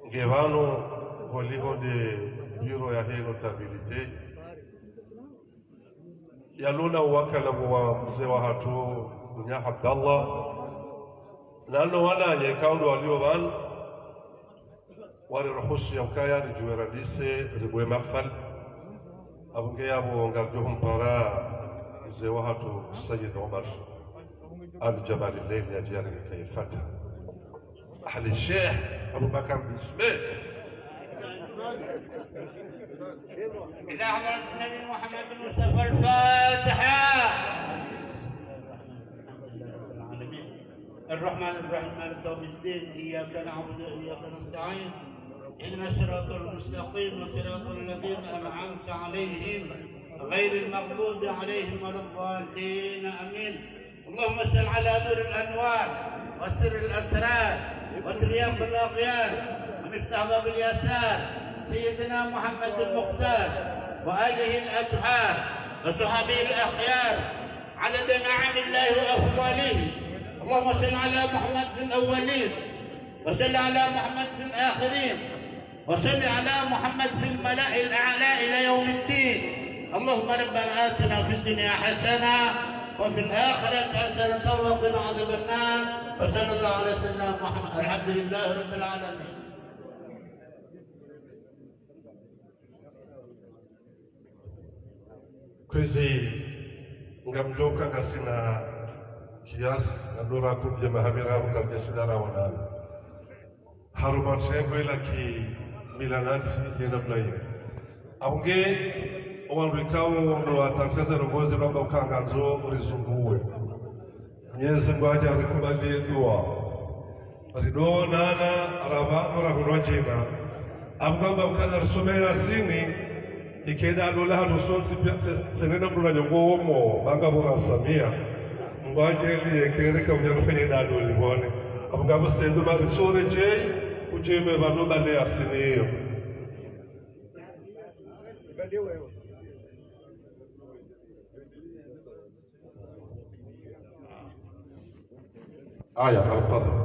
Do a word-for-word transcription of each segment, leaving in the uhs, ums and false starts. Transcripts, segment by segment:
Nge pvanu holiho nde bureau yahe notabilité, yalona uwakala wa mze wahatru Mnyaha Abdallah, nano wananya ikao ndo walio pvanu, wariruhusu ya ukaya ridjuwe randise ribwe mahafali. Apvo nge yapvo ngaridjo humpara mze wahatru Sayyid Omar Al-Jabali Leli yadje yarinike ifatiha. Ahli Sheikh Abubakar Bismil. إلى حضرة النبي محمد المصطفى الفاتحة. الرحمن الرحيم، مالك يوم الدين، إياك نعبد وإياك نستعين، اهدنا الصراط المستقيم، صراط الذين أنعمت عليهم، غير المغضوب عليهم ولا الضالين، آمين. اللهم صل على نور الأنوار وسر الأسرار وترياق الأغيار ومفتاح باب اليسار سيدنا محمد المختار وآله الأطهار وصحبه الأخيار عدد نعم الله وأفضاله. اللهم صل على محمد في الأولين وصل على محمد في الآخرين وصل على محمد في الملأ الأعلى إلى يوم الدين. اللهم ربنا آتنا في الدنيا حسنة وفي الآخرة حسنة وقنا عذاب النار. وصلى الله على سيدنا محمد. الحمد لله رب العالمين. Kwezi ngamdjoka ngasina kiasi, na ndo rakumbia mahamira, mkamdja shida raonana. Harumwa tengwe la kimila nantsi yena mna yini. Apvo nge, owandru ikao ndo watangaza ndrongoo zinu wamba uka ngandzo rizunguwe. Mwenyezi Mungu yadje yarikubalie dua. Ridjo onana, rapvapvo rahundrwa djina. Apvo ngamba ukana risome Yasini, ike nda lola hanu sontsi pia se-, senena mdru na nyongo womo, banga bora Samia. Mungu yadje yeli yeke reka unyarufenye nda loli bone. Apvo ngapvo sendu mari sore djei, udje me pvanu bale Yasini iyo. آية القدر.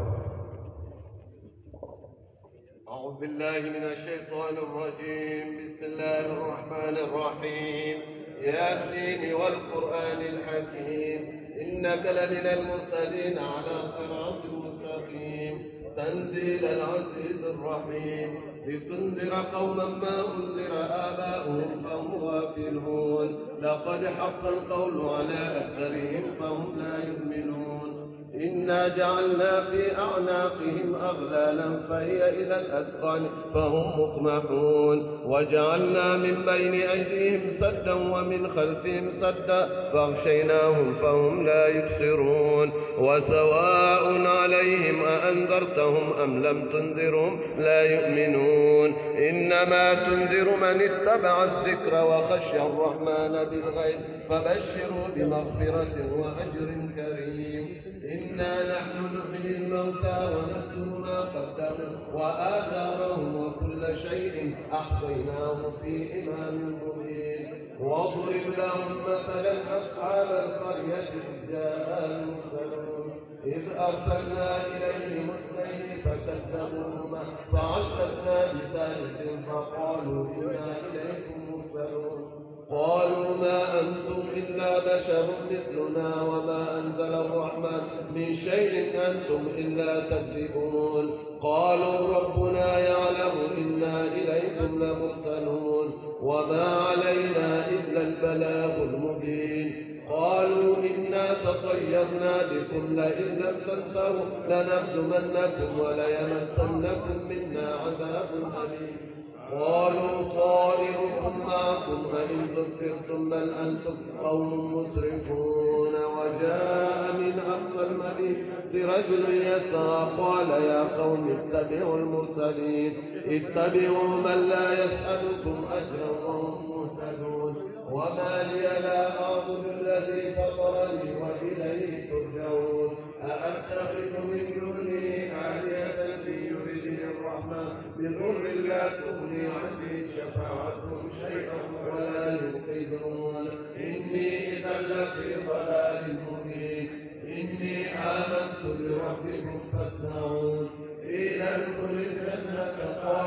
أعوذ بالله من الشيطان الرجيم. بسم الله الرحمن الرحيم. ياسين والقرآن الحكيم. إنك لمن المرسلين على صراط مستقيم. تنزيل العزيز الرحيم. لتنذر قوما ما أنذر آباؤهم فهم غافلون. لقد حق القول على أكثرهم فهم لا يؤمنون. إنا جعلنا في أعناقهم أغلالا فهي إلى الأذقان فهم مقمحون. وجعلنا من بين أيديهم سدا ومن خلفهم سدا فأغشيناهم فهم لا يبصرون. وسواء عليهم أأنذرتهم أم لم تنذرهم لا يؤمنون. إنما تنذر من اتبع الذكر وخشي الرحمن بالغيب فبشره بمغفرة وأجر كريم. إنا نحن نحيي الموتى ونكتب ما قدموا وآثارهم وكل شيء أحصيناه في إمام مبين. واضرب لهم مثلا أصحاب القرية إذ جاءها المرسلون. إذ أرسلنا إليهم اثنين فكذبوهما فعززنا بثالث فقالوا إنا إليكم مرسلون. قالوا ما أنتم إلا بشر مثلنا وما أنزل الرحمن من شيء أنتم إلا تكذبون. قالوا ربنا يعلم إنا إليكم لمرسلون وما علينا إلا البلاغ المبين. قالوا إنا تطيرنا بكم لئن لم تنتهوا لنرجمنكم وليمسنكم منا عذاب أليم. قالوا طائركم معكم أئن ذكرتم بل أنتم قوم مسرفون. وجاء من أقصى المدينة رجل يسعى قال يا قوم اتبعوا المرسلين اتبعوا من لا يسألكم أجرا وهم مهتدون. وما لي لا أعبد الذي فطرني وإليه ترجعون. أأتخذ من دونه آلهة إن يردني الرحمن بضر لا تغن عني شفاعتهم شيئا ولا ينقذون. إني إذا لفي ضلال مبين. إني آمنت بربكم فاسمعون. قيل ادخل الجنة قال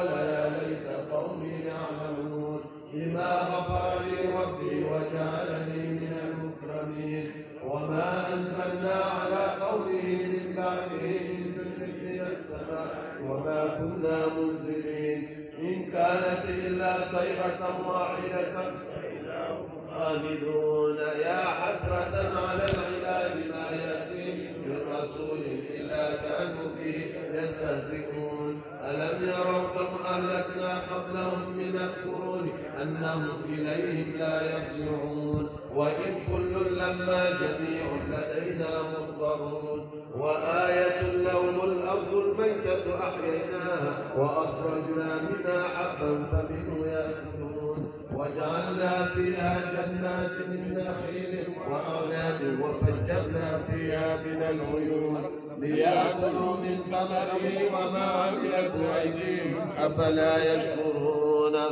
كنا منزلين. إن كانت إلا صيحة واحدة فإذا هم خامدون. يا حسرة على العباد ما يأتيهم من رسول إلا كانوا به يستهزئون. ألم يروا كم أهلكنا قبلهم من القرون أنهم إليهم لا يرجعون. وإن كل لما جميع لدينا محضرون. وآية لهم الأرض الميتة أحييناها وأخرجنا منها حبا فمنه يأكلون. وجعلنا فيها جنات من نخيل وأعناب وفجرنا فيها من العيون ليأكلوا من ثمره وما عملته أيديهم أفلا يشكرون.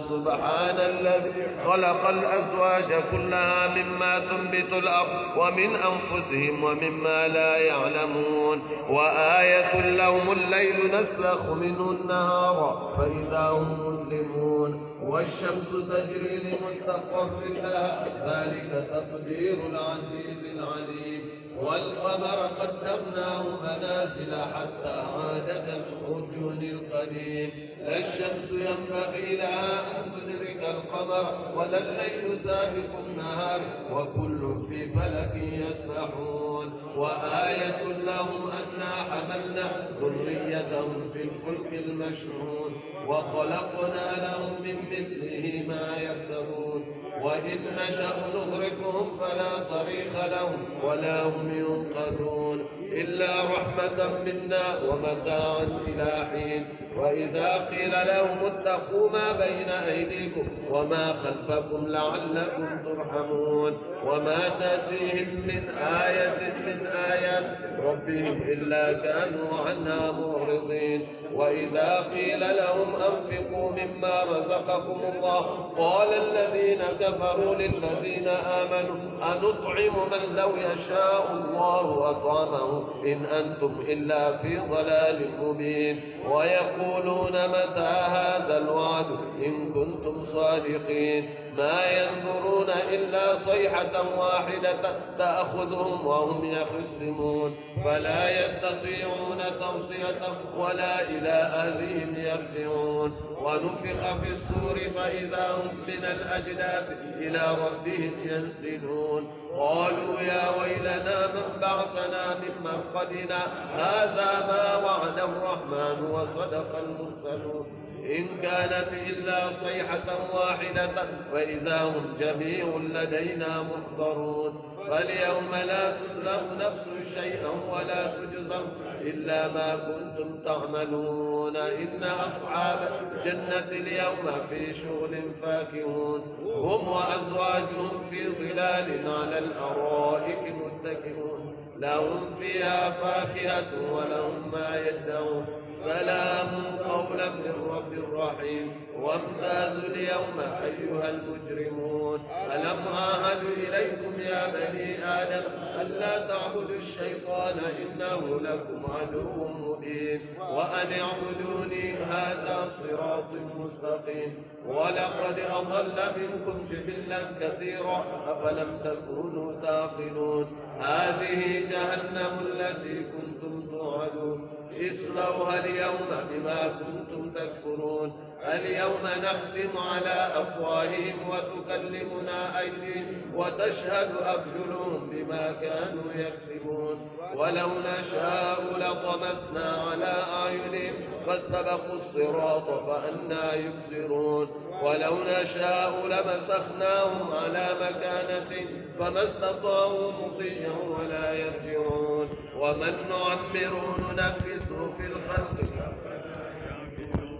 سبحان الذي خلق الأزواج كلها مما تنبت الأرض ومن أنفسهم ومما لا يعلمون. وآية لهم الليل نسلخ منه النهار فإذا هم مظلمون. والشمس تجري لمستقر لها ذلك تقدير العزيز العليم. والقمر قدرناه منازل حتى عاد كالعرجون القديم. لا الشمس ينبغي لها أن تدرك القمر ولا الليل سابق النهار وكل في فلك يسبحون. وآية لهم أنا حملنا ذريتهم في الفلك المشحون وخلقنا لهم من مثله ما يركبون. وإن نشأ نغرقهم فلا صريخ لهم ولا هم ينقذون. إلا رحمة منا ومتاعا إلى حين. وإذا قيل لهم اتقوا ما بين أيديكم وما خلفكم لعلكم ترحمون. وما تأتيهم من آية من آيات ربهم إلا كانوا عنها معرضين. وإذا قيل لهم أنفقوا مما رزقكم الله قال الذين كفروا للذين آمنوا أنطعم من لو يشاء الله أطعمه إن أنتم إلا في ضلال مبين. ويقولون متى هذا الوعد إن كنتم صادقين. ما ينظرون إلا صيحة واحدة تأخذهم وهم يخصمون. فلا يستطيعون توصية ولا إلى أهلهم يرجعون. ونفخ في الصور فإذا هم من الأجداث إلى ربهم ينسلون. قالوا يا ويلنا من بعثنا من مرقدنا هذا ما وعد الرحمن وصدق المرسلون. إن كانت إلا صيحة واحدة فإذا هم جميع لدينا محضرون. فاليوم لا تظلم نفس شيئا ولا تجزون إلا ما كنتم تعملون. إن أصحاب الجنة اليوم في شغل فاكهون. هم وأزواجهم في ظلال على الأرائك متكئون. لهم فيها فاكهة ولهم ما يدعون. سلام قولا من رب رحيم. وامتازوا اليوم أيها المجرمون. ألم أعهد إليكم يا بني آدم ألا تعبدوا الشيطان إنه لكم عدو مبين. وأن اعبدوني هذا صراط مستقيم. ولقد أضل منكم جبلا كثيرا أفلم تكونوا تعقلون. هذه جهنم التي كنتم توعدون. اصلوها اليوم بما كنتم تكفرون. اليوم نختم على أفواههم وتكلمنا أيديهم وتشهد أرجلهم بما كانوا يكسبون. ولو نشاء لطمسنا على أعينهم فاستبقوا الصراط فأنى يبصرون. ولو نشاء لمسخناهم على مكانتهم فما استطاعوا مضيا ولا يرجعون. ومن نعمره ننكسه في الخلق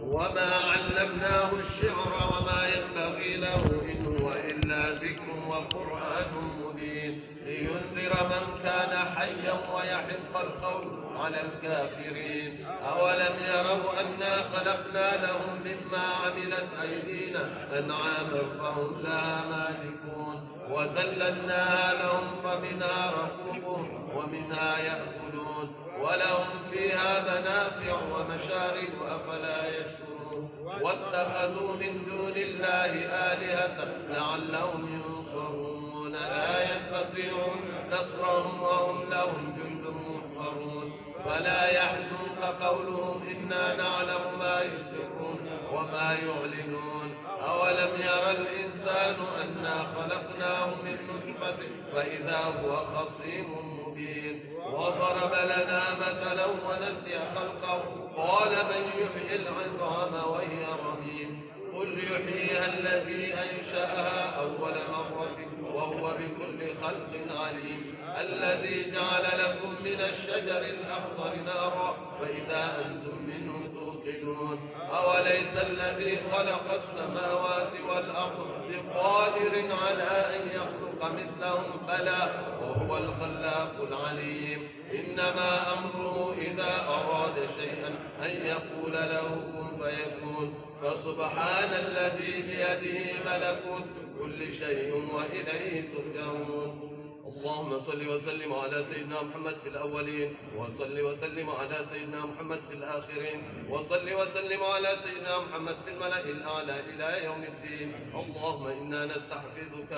وما علمناه الشعر وما ينبغي له إن هو إلا ذكر وقرآن مبين. لينذر من كان حيا ويحق القول على الكافرين. أولم يروا أنا خلقنا لهم مما عملت أيدينا أنعاما فهم لها مالكون. وذللناها لهم فمنها ركوبهم ومنها يأكلون. ولهم فيها منافع ومشارب أفلا يشكرون. واتخذوا من دون الله آلهة لعلهم ينصرون. لا يستطيعون نصرهم وهم لهم جند محضرون. فلا يحزنك قولهم إنا نعلم ما يسرون وما يعلنون. أولم ير الإنسان أنا خلقناه من نطفة فإذا هو خصيم مبين. وضرب لنا مثلا ونسي خلقه قال من يحيي العظام وهي رميم. قل يحييها الذي أنشأها أول مرة وهو بكل خلق عليم. الذي جعل لكم من الشجر الأخضر نارا فإذا أنتم منه توقدون. أوليس الذي خلق السماوات والأرض بقادر على أن يخلق مثلهم؟ بلى وهو الخلاق العليم. إنما أمره إذا أراد شيئا أن يقول له كن فيكون. فسبحان الذي بيده ملكوت كل شيء وإليه ترجعون. اللهم صل وسلم على سيدنا محمد في الأولين، وصل وسلم على سيدنا محمد في الآخرين، وصل وسلم على سيدنا محمد في الملأ الأعلى إلى يوم الدين. اللهم إنا نستحفظك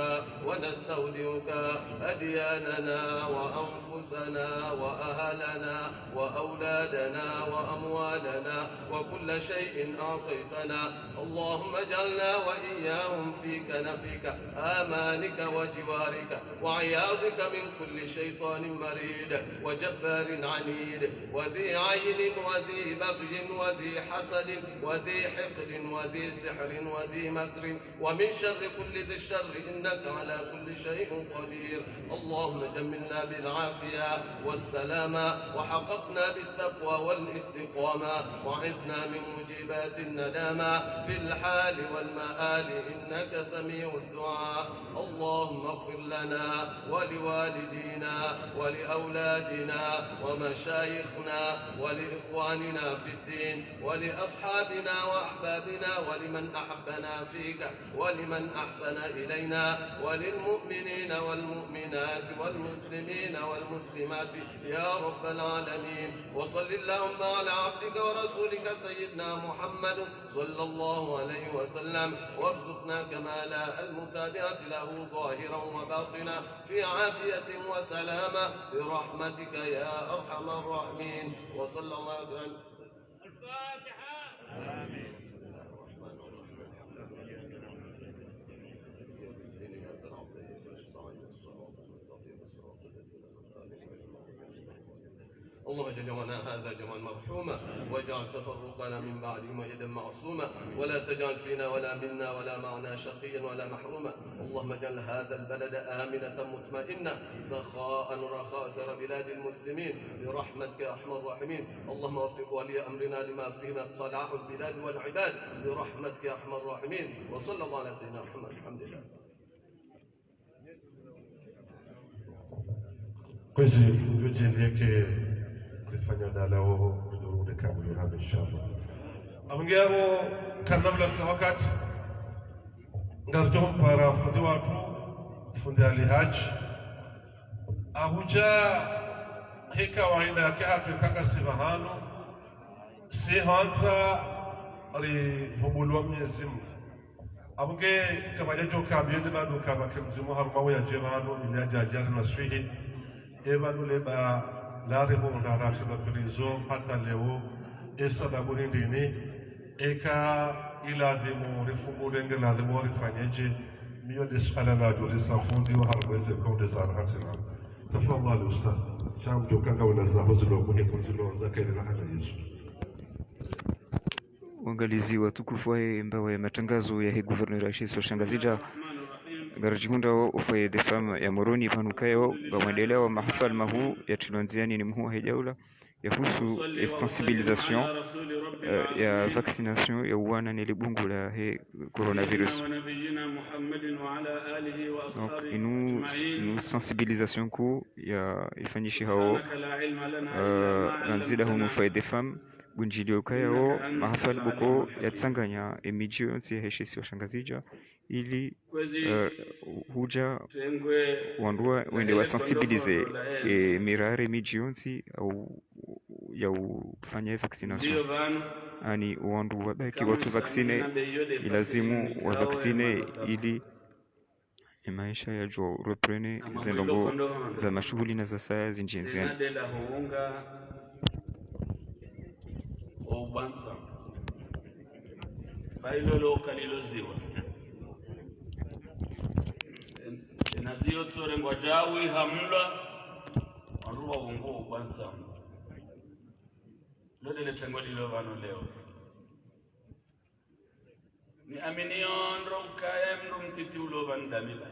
ونستودعك أدياننا وأنفسنا وأهلنا وأولادنا وأموالنا وكل شيء أعطيتنا. اللهم اجعلنا وإياهم في كنفك، آمانك وجوارك، وعياذك من كل شيطان مريد وجبار عنيد وذي عين وذي بغي وذي حسد وذي حقد وذي سحر وذي مكر ومن شر كل ذي الشر إنك على كل شيء قدير. اللهم جملنا بالعافية والسلامة وحققنا بالتقوى والاستقامة وعذنا من موجبات الندامة في الحال والمآل إنك سميع الدعاء. اللهم اغفر لنا ولوالدينا ولأولادنا ومشايخنا ولإخواننا في الدين ولأصحابنا وأحبابنا ولمن أحبنا فيك ولمن أحسن إلينا وللمؤمنين والمؤمنات والمسلمين والمسلمات يا رب العالمين. وصل اللهم على عبدك ورسولك سيدنا محمد صلى الله عليه وسلم وارزقنا كمال المتابعة له ظاهرا وباطنا في عافية وسلامة برحمتك يا أرحم الراحمين. وصلى الله عليه وسلم. الفاتحة. آمين. بسم الله الرحمن الرحيم. الحمد لله رب العالمين. إياك نعبد وإياك نستعين. الصراط المستقيم. صراط الذين أنعمت عليهم غير المغضوب عليهم ولا الضالين. اللهم اجعل جمعنا هذا جمعا مرحوما، واجعل تفرقنا من بعده ميدا معصوما، ولا تجعل فينا ولا منا ولا معنا شقيا ولا محروما. اللهم اجعل هذا البلد آمنا مطمئنا سخاء رخاء سائر بلاد المسلمين برحمتك يا أرحم الراحمين. اللهم وفق ولي أمرنا لما فيه من صلاح البلاد والعباد برحمتك يا أرحم الراحمين. وصلى الله على سيدنا محمد. الحمد لله. Kwezi, ngodjo leke tufanya dalawo, ngodjo rudi kabuli hama, inshallah. Amgero, karina bula za wakati, ngaridjo mpara fundi watru, fundi Ali Hadji. Ahudja, heka waida yake hatru kanga siba hanu, si handza rivumbulwa Mwenyezi Mungu. Apvo nge kapvadja djo kabiye nde bado kapvake mdzima harumwa we yadje pvanu ili yadje yadje yari naswihi. E pvanu leba lari ho ndara shaba pirizo hata leo. E sababu hindri ni eka iladhimu rifumbule nge ladhimu rifanyedje. Miyo nde suala nadjo risa fundi wa harumwa ze konde za rahatsi na. Tafadhali ustadh. Sha mdjo kanga wena zaho zilo muhimu zilo za kairi na hana Yesu. Wangalizi watukufu wahe mbawa ya matangazo yahe gouverneur ya she isiwa sha Ngazidja, ngaridjihundrao o foyer des femmes ya Moroni pvanu kayo, pvamwendeleya wa mahafali mahuu yatrilwa ndziani ni mhuu wahe daula yahusu e sensibilisation, eh, ya vaccination ya uwana ne libungu lahe coronavirus. Donc, inu, inu sensibilisation kuu ya ifanyishihao, eh, randzi da hunu foyer des femmes, bundjilio kayao mahafali boko yatsanganya emidji yontsi yahe she isiwa sha Ngazidja, ili, eh, hudja wandru wa, wende wa sensibiliser, eh, mirare midji yontsi au ya ufanya vaccination. Ani wandru wabaki watsu vacciner, ilazimu wa vacciner ili emaesha yadjo reprendre, zendrongoo za mashuhuli na za saya zindjie ndziani. Sena de la hunga. Pvantsa. Ba ilo lo kaliloziwa. En-, ena ziyo tsore ngwadjawi hamlwa. Wandru wa ungu pvantsa. Lo ndele tengwa lilo pvanu leo. Ni amini yondro ukaya mndru mtiti ulo pvanu damiba.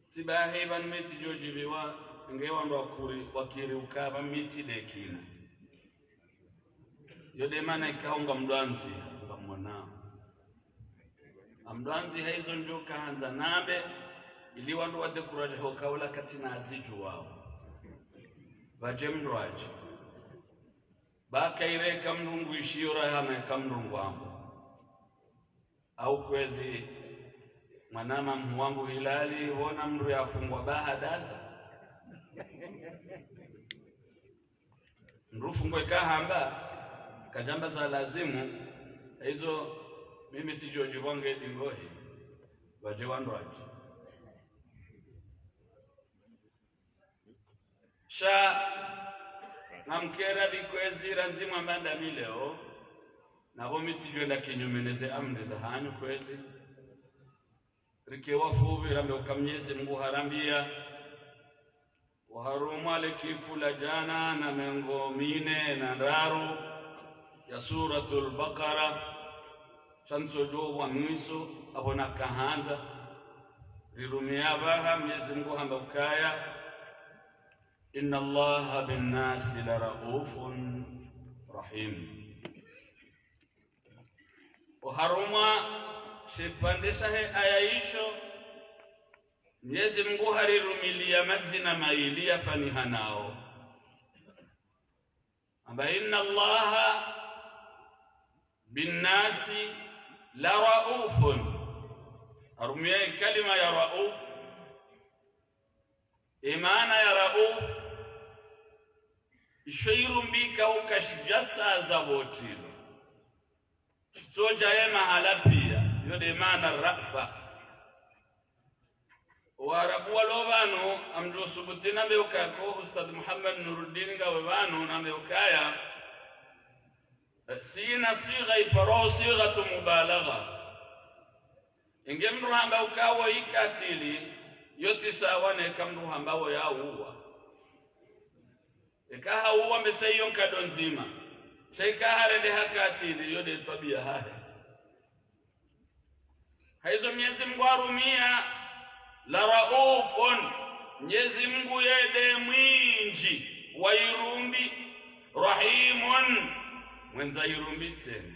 Sibahi pvanu mi tsidjodjiviwa, nge wandru wakuri, wakiri ukaya pvanu mi tsidekina. Yo nde mana ikao ngamdjwandzi, ngamwona. Ngamdjwandzi haizo ndjo kahandza nambe, ili wandru wadécouragé ho kaula katsina azidjuwao. Pvadje mndru adje. Ba kaire ka mndru ngwishiyo rahana ka mndru ngwambo. Au kwezi mwanama mhu wangu Hilali, wona mndru yafungwa ba hadaza. Mndru fungwe kahamba, kadjamba za lazimu, izo mimi tsidjodjiviwa nge dingohi, pvadje wandru adje. Sha, ngamkera pvi kwezi randzi mwamba ndami leo, na pvo mi tsidjwenda kinyume neze amri zahanyu kwezi. Rike wafupvi rambe uka Mnyezi Mngu harambia, oharumwa le kifu la djana na mengo mine na ndraru ya Suratul Baqara, sha ntsodjo wa mwiso, apvo nakahandza. Rirumia pvaha Mnyezi Mngu hamba ukaya, إن الله بالناس لرءوف رحيم. Oharumwa shipvandre shahe aya isho, Mnyezi Mngu harirumilia madzina mayili yafanihanao. Amba, إن الله بالناس لرءوف. Harumia ikalima ya rauf. Imaana ya rauf, isho irumbi ikao kashidjasaza pvo tilo. Shitsodja ye mahala pia, yo nde maana rafa. Owarabu walo pvanu, ngamdjo subuti nambe ukaya ko Ustadh Muhammad Nuruddin ngawe pvanu nambe ukaya, eh, sina swigha iparwao swighatu mubalagha. Inge mndru hamba ukaya wo ikatili, yo tsi sawa neka mndru hamba wo yauwa. Eka hauwa mbese iyo nkado ndzima. Sha eka harende hakatili, yo nde twabiya hahe. Haizo Mnyezi Mngu harumia, la raufun, Mnyezi Mngu ye nde mwindji wa irumbi, rahimun, mwendza irumbi tsena.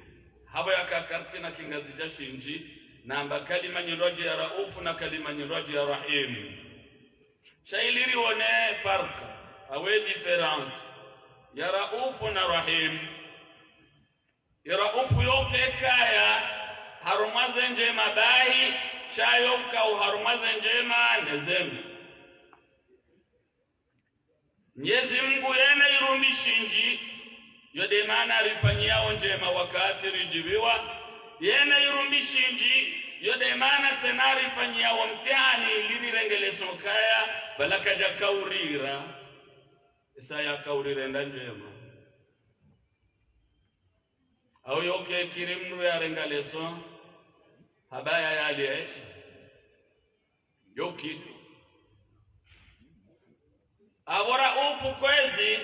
Hapvo yaka kartsina kingazidja shindji, namba kalima nyindji ya raufu na kalima nyindji ya rahim. Sha ili rione farka, awe différence, ya raufu na rahim. Ya raufu yo kekaya harumwa ze ndjema bahi, sha yo kao harumwa ze ndjema ne zembi. Mnyezi Mngu yena irumbi shindji, yo nde maana rifanyiao ndjema wakati ridjiviwa, yena irumbi shindji, yo nde maana tsena rifanyiao mtihani ili rirenge leso kaya, pvala kadja kaurira, isa ya kaurira enda ndjema. Au yo kekiri mndru yarenga leso, hapvaya yaliesha. Yo kiri. Apvo raufu kwezi,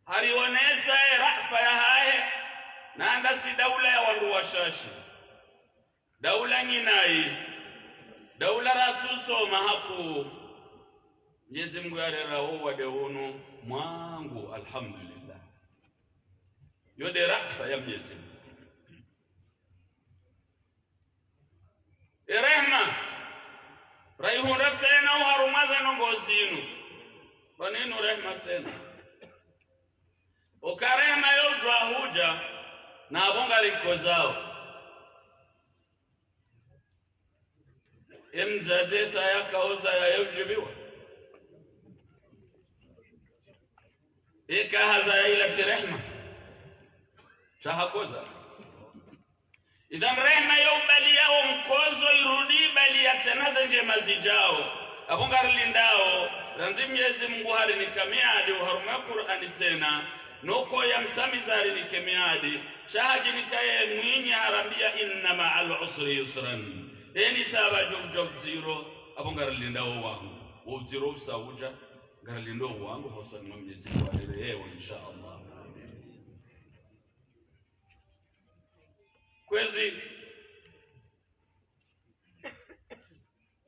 harionesa ye rafa yahahe, nanda si daula ya wandru washashi. Daula nyinayi, daula ratsusoma haku. Mnyezi Mngu yarera wo wade unu mwangu, alhamdulillah. Yo nde rafa ya Mnyezi Mngu. Ye rehma, rayihundra tsena oharumwa ze ndrongoo zinu. Pvanu inu rehma tsena. Oka rehma yo udjuwa hudja, na apvo ngarikozao. Ye mdzadze sa yakaoza yaye udjiviwa. Eka hazaya ila tsi rehma. Sha hakoza. Idhan rehma yo ubaliya wo mkozo irudi ibaliya tsena ze ndjema zidjao. Apvo ngarilindao. Randzi Mnyezi Mungu harinika miadi oharumwa Kur'ani tsena, no ukoya msamiza harinike miadi, sha hadjinika ye mwinyi harambiya: إن مع العسر يسرا. Eni saba djo djo dziro, apvo ngarilindao wangu. Wo dziro usa udja, ngarilindao wangu, hosoni mwa Mnyezi Mungu harirehewo, insha Allah. Kwezi,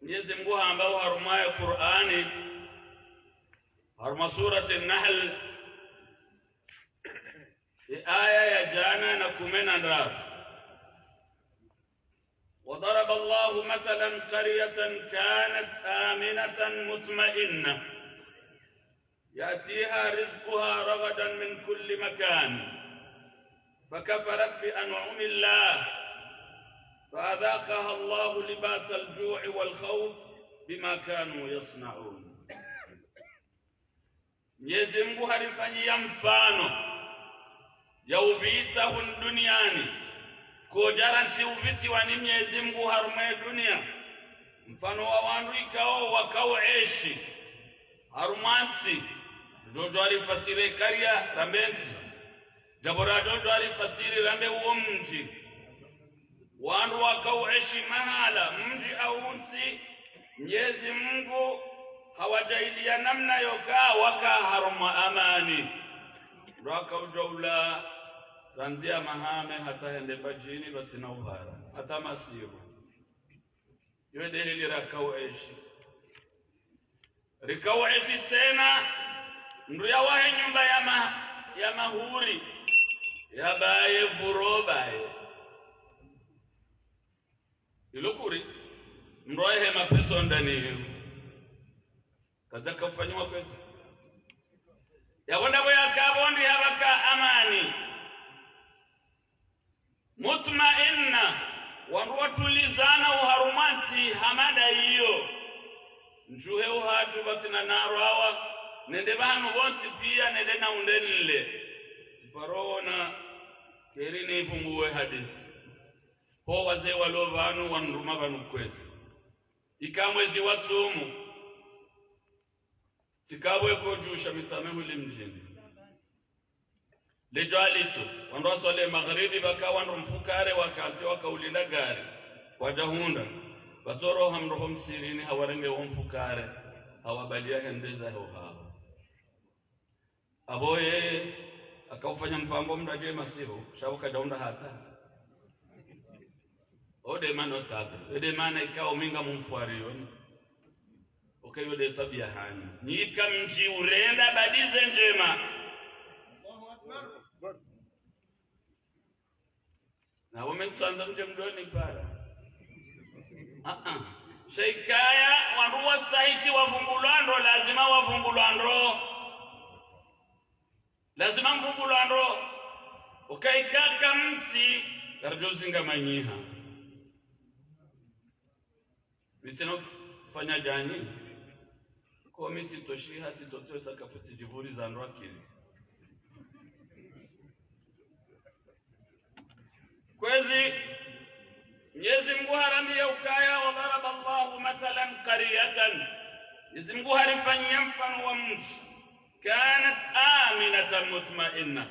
Mnyezi Mungu hamba oharumwa ye Kur'ani, harumwa surati Nahl, ye aya ya djana na kume na ndraru: وضرب الله مثلا قرية كانت آمنة مطمئنة يأتيها رزقها رغدا من كل مكان فكفرت بأنعم الله فأذاقها الله لباس الجوع والخوف بما كانوا يصنعون. Mnyezi Mungu harifanyiya mfano ya upvitsa hunu duniani, kodja rantsi upvitsiwa ni Mnyezi Mungu harumwa ye dunia. Mfano wa wandru ikao wakao eshi harumwa ntsi, djo djo harifasiri karya rambe ntsi, djapvo ra djo djo harifasiri rambe uwo mdji. Wandru wakao eshi mahala, mdji au ntsi, Mnyezi Mungu hawadjaaliya namna yoka waka harumwa amani. Mndru akao udjo ula, randzi ya Mahame hata hende Mbadjini pvatsina uhara, hata masihu. Iyo nde heli rakao eshi. Rikao eshi tsena, mndru yawahe nyumba ya ma-, ya mahuri, yabaye vuro baye. Ilo kuri, mndru yahe mapesa ndani iyo. Kadjaka ufanyiwa kwezi. Yapvo ndapvo yaka pvo ndi hapvaka amani. Mutmainna, wandru watulizana oharumwa ntsi hama nda iyo. Ndjuhe ohatru pvatsina naro awa, nende pvahanu pvontsi piya nende na unde nile. Tsiparo ona, keri nipvunguwe hadisi. Ho wazee walo pvanu waniruma pvanu kwezi. Ika mwezi wa tsumu. Tsikapvo eko djuu sha Mitsamihuli mdjini. Ledjo alitso, wandru waswali magharibi, pvaka wandru mfukare wakantsi wakaulinda gari, kwadjahundra, pvatsoroha mndru ho msirini hawarenge wo mfukare, hawabaliya hende zahe ohaho. Apvo ye, akaufanya mpango mndru adje masihu, sha pvo kadjahundra hata. Ode mana otabu, ode mana ikao mi ngamumfwariyo nyi. Oka iyo nde twabiya hanyu. Nyi ika mdji urenda badi ze ndjema. Na pvo mi ntsuandza mdje mdoni para. Ah, ah. Sha ikaya, wandru wastahiki wavumbulwa ndro, lazima wavumbulwa ndro. Lazima mvumbulwa ndro. Oka ika kamtsi, ngaridjo zinga manyiha. Mi tsina ufanya djani, ko mi tsitoshiha, tsitotwesa kafu tsidjipvuriza ndro akili. Kwezi, Mnyezi Mungu harambiya ukaya, وضرب الله مثلا قرية. Mnyezi Mungu harifanyiya mfano wa mdji. كانت آمنة مطمئنة.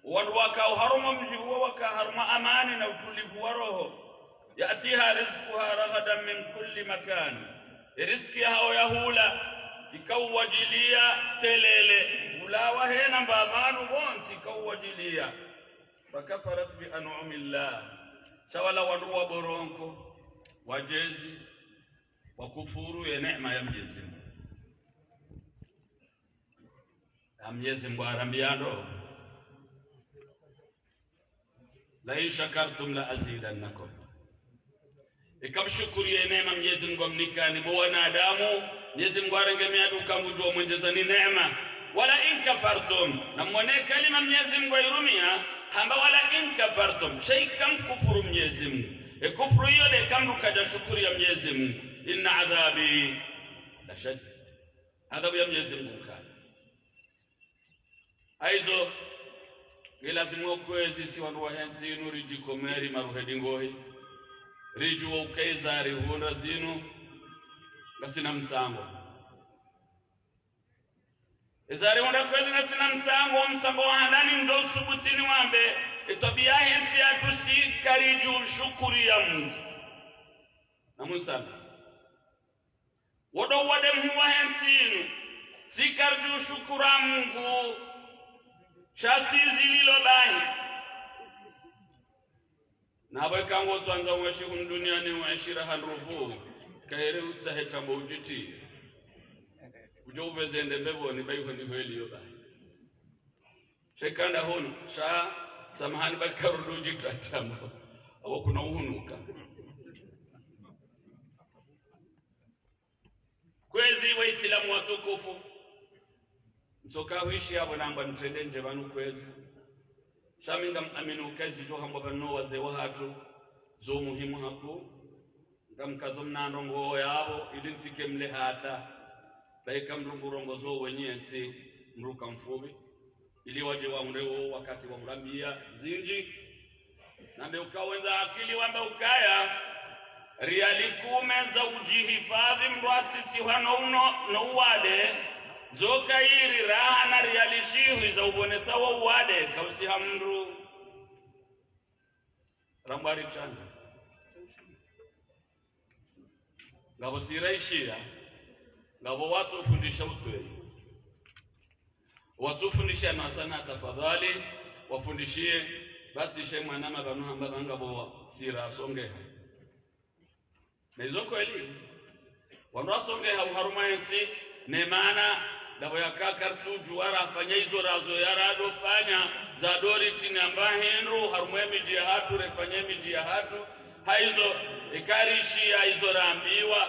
Wandru waka oharumwa mdji uwo waka harumwa amani na utulivu wa roho. يأتيها رزقها رغدا من كل مكان. Eriziki yahawo yahula, ikauwadjiliya telele. Ulawa hena mbapvanu pvontsi ikauwadjiliya. فكفرت بأنعم الله. Sha wala wandru wa boronko, wadjezi, wakufuru ye neema ya Mnyezi Mungu. Ya Mnyezi Mungu harambiya ndro: لئن شكرتم لأزيدنكم. Ika mshukuru ye neema Mnyezi Mungu amnikani, bo wanadamu, Mnyezi Mungu harenge miadi uka ngudjo mwendjezani neema. ولئن كفرتم. Na mwone kalima Mnyezi Mungu hairumiya, hamba ولئن كفرتم. Sha ika mkufuru Mnyezi Mungu. Ye kufuru iyo nde ika mndru kadja shukuru ya Mnyezi Mungu. إن عذابي لشديد. Adhabu ya Mnyezi Mungu nkali. Hayizo, ngilazimu okwezi si wandru wahe ntsi inu ridjikomeri maruhedi ngohi. Ridjuwe ukaya eza rihundra zinu, ngasina mtsango. Eza rihundra kwezi ngasina mtsango, mtsango wa handani ndo usubutu niwambe, etwabiya yahe ntsi yatru si karidjo shukuri ya Mungu. Namusana. Wo ndo uwade mhuu wahe ntsi inu, si karidjo shukura Mungu, sha si zililo lahi. Na pvo ika ngo tsandza uenshi hunu duniani uenshi raha ndrupvu, kaheri utsahe trambo udjitri. Udjo upveze ende mbepvoni, ba iho ndiho yeliyo ba. Sha ika nda hunu, sha samahani ba karudjo udjitri trambo. Apvo kuna uhunuka. Kwezi waisilamu watukufu. Ntsoka hwishi apvo namba ntrende ndje pvanu kwezi. Sha mi ngamwamini uka ezi djo hambwa pvanu no wazee wahatru, zo muhimu hakuu. Ngamkazo mna ndrongoo yapvo, ili ntsike mle hata. Ba ika mdru ngurongozo wenyi entsi, mdru ka mfupvi. Ili wadje wahundre wo wakati wa hurambiya zindji. Nambe uka wendza akili wambe ukaya, riali kume za udjihifadhwi mdru atsisihwa no uno, no uwade, zo kayiri raha na riali shihwi za upvonesa wo uwade, kausiha mdru. Rambwa ritsandza. Ngapvo sira ishiya, ngapvo watsufundisha utweli. Watsufundisha masana tafadhali, wafundishiye, batsishe mwana mapvanu hamba pvanga pvo sira asongeha. Na izo kweli, wandru wasongeha uharumwa entsi, ne mana, ndapvo yaka karitsudjuwa rafanya izo razo ya rado fanya, za dori tini amba hindru, harumwa emidji yahatru, refanya emidji yahatru, ha izo, ika rishiya izo rambiwa,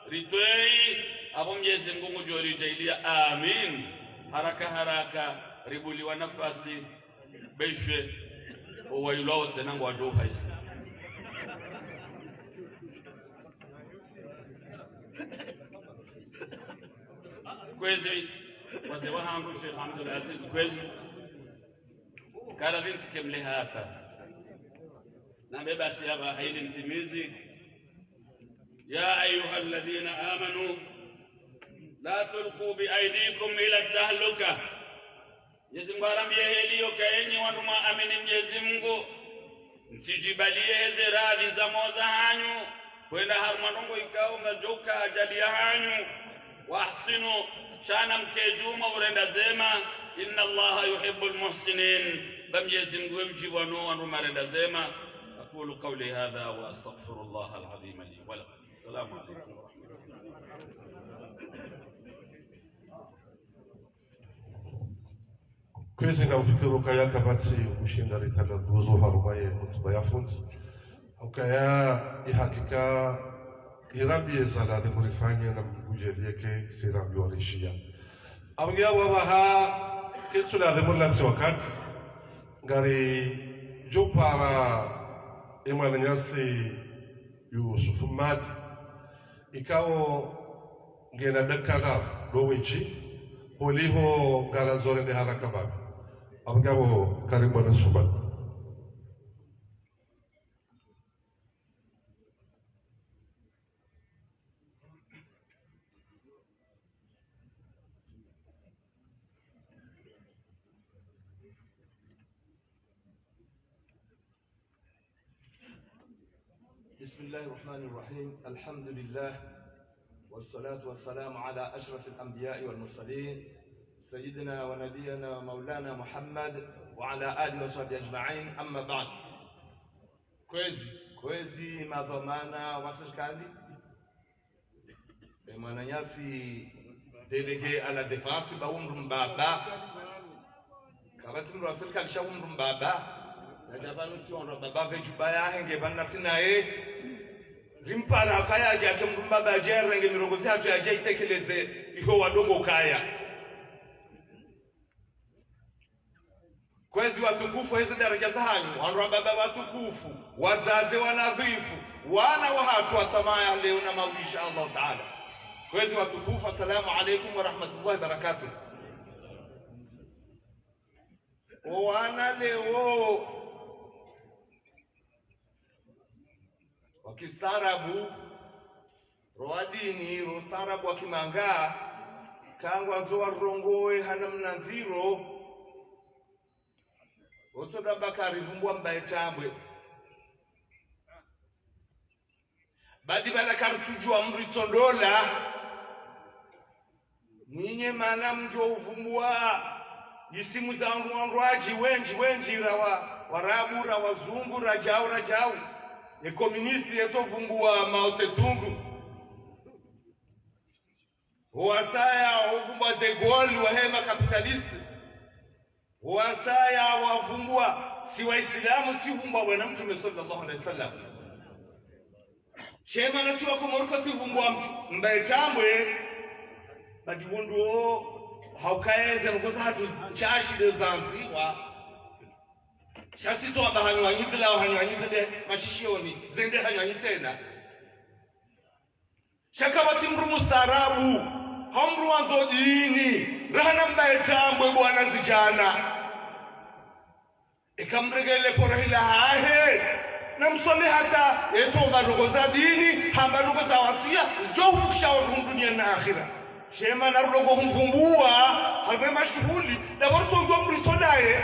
ritweyi, apvo Mnyezi Mungu ngudjo ridjaaliya, amin. Haraka haraka, ribuliwa nafasi, beshwe, owailwa wotsena ngwadjo uhayisa. Kwezi, wazee wahangu Sheikh Abdul Aziz, kwezi. Kala pvi ntsike mle hata. Nambe basi apvaha ili ntimizi. يا أيها الذين آمنوا لا تلقوا بأيديكم إلى التهلكة. Mnyezi Mungu harambiya heliyo ka enyi wandru mwaamini Mnyezi Mungu, mtsidjibaliye heze radhi za moyo zahanyu, hwenda harumwa ndrongoo ikao ngadjoka ajali yahanyu. وأحسنوا, sha namke djuu mwa urenda zema. إن الله يحب المحسنين, ba Mnyezi Mungu we udjipvwa no wandru marenda zema. أقول قولي هذا وأستغفر الله العظيم لي ولكم. السلام عليكم ورحمة الله. Kwezi ngamfikiri ukaya kapvatsi ushinda ritrangaze harumwa ye hutuba ya fundi. Ukaya ihakika irambiye za ladhimu rifanye na Mungu djaaliye ke sirambiwa rishiya. Apvo nge apvaha ketsu ladhimu rilatsi wakati. Ngaridjo para emwananyasi Yusuf Mmadi. Ikao ngena dakika ndraru ndo wendji, holiho ngarandzo rende haraka mbapvi. Apvo ngapvo karibu na Sumani. بسم الله الرحمن الرحيم. الحمد لله، والصلاة والسلام على أشرف الأنبياء والمرسلين، سيدنا ونبينا ومولانا محمد وعلى آله وصحبه أجمعين. أما بعد. Kwezi, kwezi madhwamana wa sirikali, e mwananyasi délégué à la défense, ba umdru mbaba. Kapvatsi mdru wa sirikali sha umdru mbaba. Nadja pvanu si wandru wababa pve djuba yahe nge pvanu nasi naye. Rimpara kaya adje ake mdru mbaba adje arenge mirongozi hatru yadje itekeleze iho wadongo kaya. Kwezi watukufu, heze daraja zahanyu, wandru wababa watukufu, wadzadze wanadhifu, wana wahatru wa tamaa ya leo na mauri, insha Allahu taala. Kwezi watukufu, assalamu alaikum warahmatullahi wabarakatuh. O wana leo wa kistaarabu, ro wa dini, ro ustaarabu wa kimanga, Kangwandzo warongowe ha namna ndziro. Otsoda bakari vumbwa mbaye tambwe. Badi bala karitsudjuwa mdru itsondola. Mwinyi mana mdjo uvumbwa isimu za wandru wandru wadji wendji wendji ra wa, Warabu, ra Wazungu, ra djau, ra djau. E communiste yetsovumbwa Mao Tse Tung. Wasaya wavumbwa De Gaulle wahe ma capitaliste. Wasaya wavumbwa si Waislamu, sivumbwa Bwana Mtrume swallallahu alayhi wasallam. She mana si Wakomori kosivumbwa mtru, mbaye tambwe, badi wondro haukaye ze ndrongo zahatru ntsashi nde zandziwa. Sha sitso amba hanywanyizi lawo hanywanyizi nde mashishioni, zende hanywanyi tsena. Sha kapvatsi mdru mustaarabu, hau mdru wandzo dini, rahana mbaye tambwe bwana zidjana. Eka mregele pora hila hahe, na msome hata, yetso mba ndrongo za dini, hamba ndrongo za wasiya, zo hufukisha wandru dunia na akhira. She mana rulongo humvumbua, harumwa mashuhuli, na pvatso udjuwa mdru itso ndaye.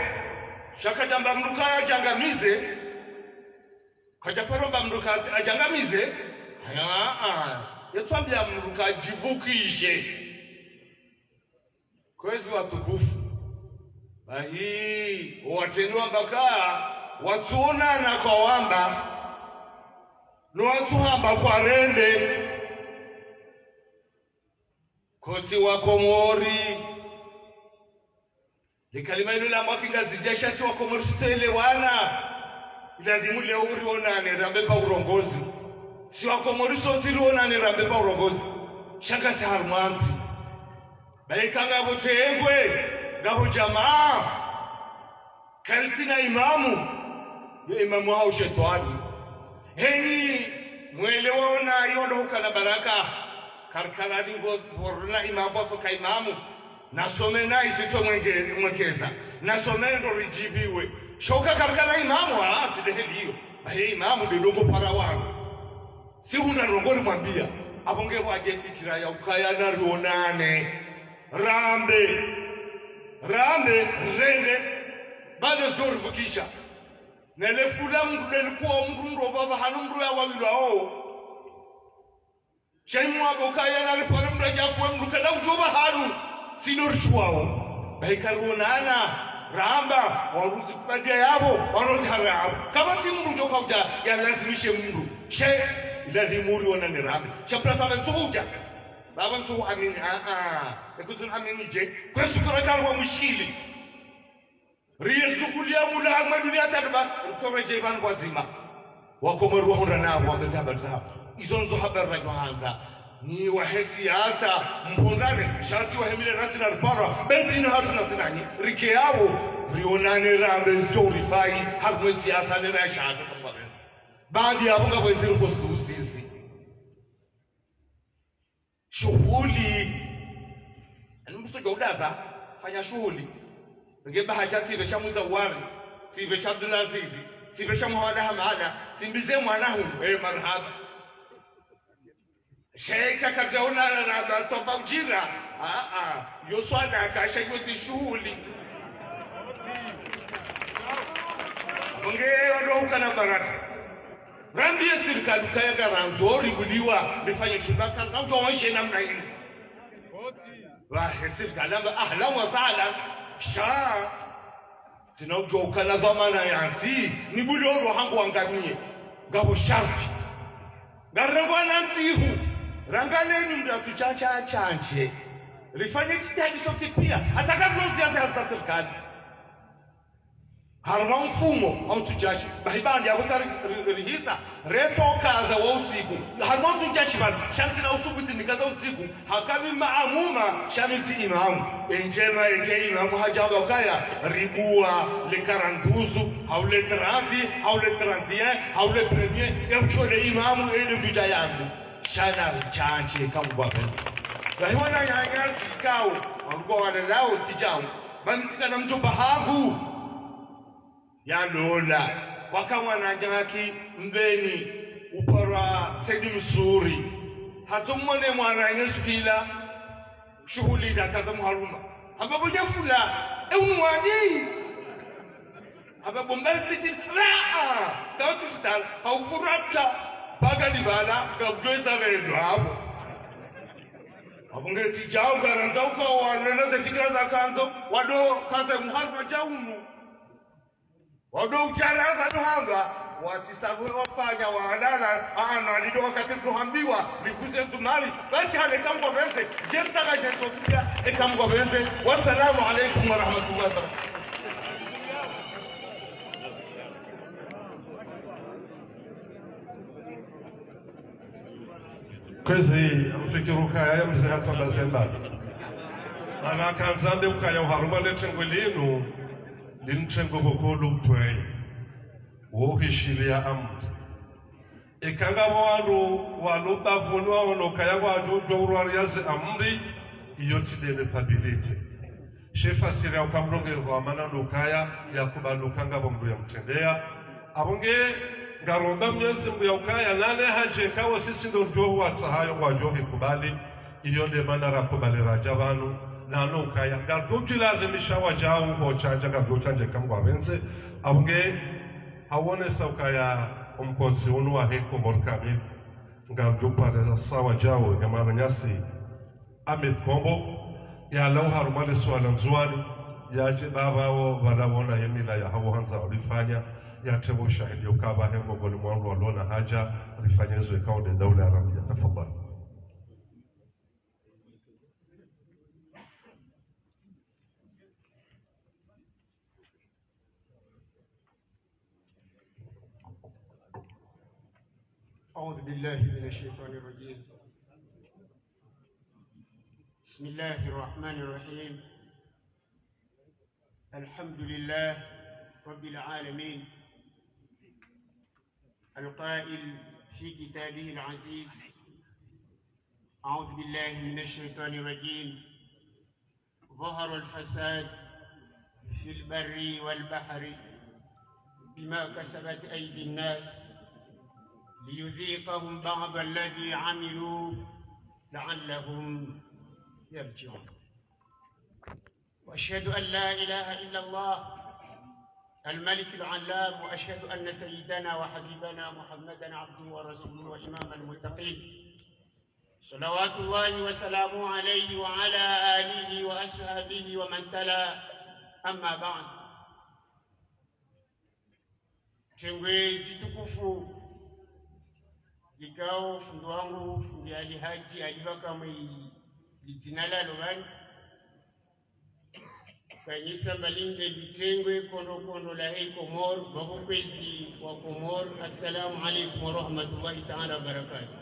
Sha kadjamba mdru kaya djangamize, kadjaparo mba mdru kadjangamize, haya, yetso ambia mdru kadjivukishe. Kwezi watukufu. Bahi, owatrendwa mbaka, watsuonana kwa wamba, no watsuhamba kwa rende. Kosi Wakomori. Likalima lilo la mwaki Ngazidja sha si Wakomori sitsoelewana. Ilazimu leo urionane rambe pa urongozi. Si Wakomori sontsi rionane rambe pa urongozi. Sha ngasi harumwa ntsi. Bahi ka ngapvo tengwe, ngapvo djamaa. Kalitsina imamu, yo imamu hau shetwani. Heni, mwelewa ona yo ndo hukana baraka. Karikana dingo, pvorona imamu, pvotsoka imamu. Nasome nayi sitso mwenge-, mwengeza. Nasome ndo ridjibiwe. Sha uka karikana imamu, ah, tsi ndeheli iyo. Bahi imamu nde ndrongo para wanu. Si hundra ndrongo rimwambia, apvo nge pvwadje fikira ya ukaya na rionane. Rambe. Rambe, rende. Bade zo rivukisha. Nele fula mdru leli kuwa mdru ndo pvapva hanu mdru ya wawilwa o. Sha imwambe ukaya na ripare mdru adja kuwe mdru kana udjo pva hanu. Sino rishuwao. Bahi karionana, ramba, waruzi kubadia yapvo, waruzi hara yapvo. Kapvatsi mdru djo kaudja, yalazimishe mdru. She, ilazimu urionane rambe. Sha pula fama ntsuhudja. Baba ntsuhu amini, ah, ah. Ekuzun amini dje. Kwesu kura karwa mushkili. Riyezukulia mula hamwe dunia tadba, ritoredje pvanu pvwadzima. Wakomori wahundra napvo, wambeze habari zapvo. Izo ndzo habari radjo handza. Nyi wahe siasa, mhundrane, sha si wahe mile ratsi na ripara, be ntsi inu hatru na sinanyi, rike yapvo, rionane rambe zitso urifai, harumwa siasa ne raisha hatru kamwa benzi. Baadi yapvo ngapvo eziri kosusizi. Shuhuli. Ani mdru sodja udaza, fanya shuhuli. Nge bahasha tsipve sha Muza Uwari, tsipve sha Abdulazizi, tsipve sha Muhammad Hamada, tsimbize mwana hu, eh, marahaba. Sheikh akadja unana na ba-, toba udjira. Ah, ah, yo swadaka, sha yo tsi shuhuli. Apvo nge walo hukana baraka. Rambiye sirikali ukaya ngarandzo ribuliwa, rifanye shibaka, na udjo wonshe namna inu. Wahe sirikali amba, ahlan wa sahlan, sha. Tsina udjo ukana dhwamana ya ntsi, nibuliwa ndo hangu wangamiye. Ngapvo sharti. Ngarengwa na ntsihu, rangaleni mdru atsu tsantsa atsantse. Rifanye djitihadi sontsi pia, hata ka tuno ziyazi hazi za sirikali. Harumwa mfumo, hau ntsu djashi. Bahi baanda ya kuka ri-, ri-, rihisa, retso kaza wa usiku. Harumwa ntsu djashi pvanu, sha ntsina usubuti nikaza usiku. Haka mi maamuma, sha mi tsi imamu. Endjema eke imamu hadjamba ukaya, ribuwa le quarante-deux, hau le trente, hau le trente et un, hau le premier, e utso le imamu, e le bida yangu. Sha na ritsantse kamwa benzi. Bahi wananyasi kao, wangwa wale lao tsi djangu. Ba mi tsikana mdjomba hangu. Yalola. Waka mwananyaki mbeni uparwa Said Msuri. Hatso mwone mwana ine sukila. Shuhuli nda kaza mharuma. Hamba bo ndja fula, e unu wani? Hamba bo mba siti, la! Kawa sisita, ha uvurata, baga ni bala, ka udjweza rendo, habo. Habo nge tsi djao, ngarandza uka wanena ze fikira za kandzo, wado kaza mharuma dja unu. Wado udjaraza duhanga, watsi sabu wafanya wahalala, aana lido wakati duhambiwa, lifuze dumali, basi hale kamgwa benze, je mtaka je sotia, e kamgwa benze. Wassalamu alaikum warahmatullahi wabarakatuh. Kwezi, mfikiri ukaya ye mze hatsamba zemba. Mana kandzambe ukaya uharumwa le tengwe linu, linu tengwe bokolo mtweye. Wo hishiliya amri. Eka ngapvo wandru walo bapvuni waono ukaya ngwadjo djo urwariya ze amri, iyo tsi dene pabilite. She fasiri ya uka mlonge dhwamana ndo ukaya yakubali uka ngapvo mndru yamtrendeya. Apvo nge ngaromba Mwenyezi Mungu ya ukaya nane hadje kawo sisi ndo ndjo watsahayo ngwadjo hikubali. Iyo nde mana rakubali radja pvanu. Nano ukaya ngarudjilazimisha wadjau ho tsandja ngapvo tsandje kamgwa benze. Apvo nge hawonesa ukaya omkontsi unu wahe Komori kamili. Ngarudjo pare sa wadjau ye mwananyasi Ahmed Kombo, yalawe harumwa le suala Ndzuwani, yadje pvapvao pvala wona ye mila yahawo handza ulifanya, yatrewo shahidi ukaya pvahe ngongoni mwa wandru walona hadja, ulifanya izo ikao nde daula ya Arabia. Tafadhali. أعوذ بالله من الشيطان الرجيم. بسم الله الرحمن الرحيم. الحمد لله رب العالمين. القائل في كتابه العزيز: أعوذ بالله من الشيطان الرجيم. ظهر الفساد في البر والبحر بما كسبت أيدي الناس ليذيقهم بعض الذي عملوا لعلهم يرجعون. وأشهد أن لا إله إلا الله الملك العلام، وأشهد أن سيدنا وحبيبنا محمدا عبده ورسوله وإمام المتقين، صلوات الله وسلامه عليه وعلى آله وأصحابه ومن تلا، أما بعد. Tengwe titukufu, likao fundi wangu, fundi Ali Hadji, alipvaka mwe lidzina lalo pvanu. Kanyisa mbalinde litengwe kondo kondo lahe Komori, pvapvo kwezi wa Komori, assalamu alaikum warahmatullahi taala wabarakatuh.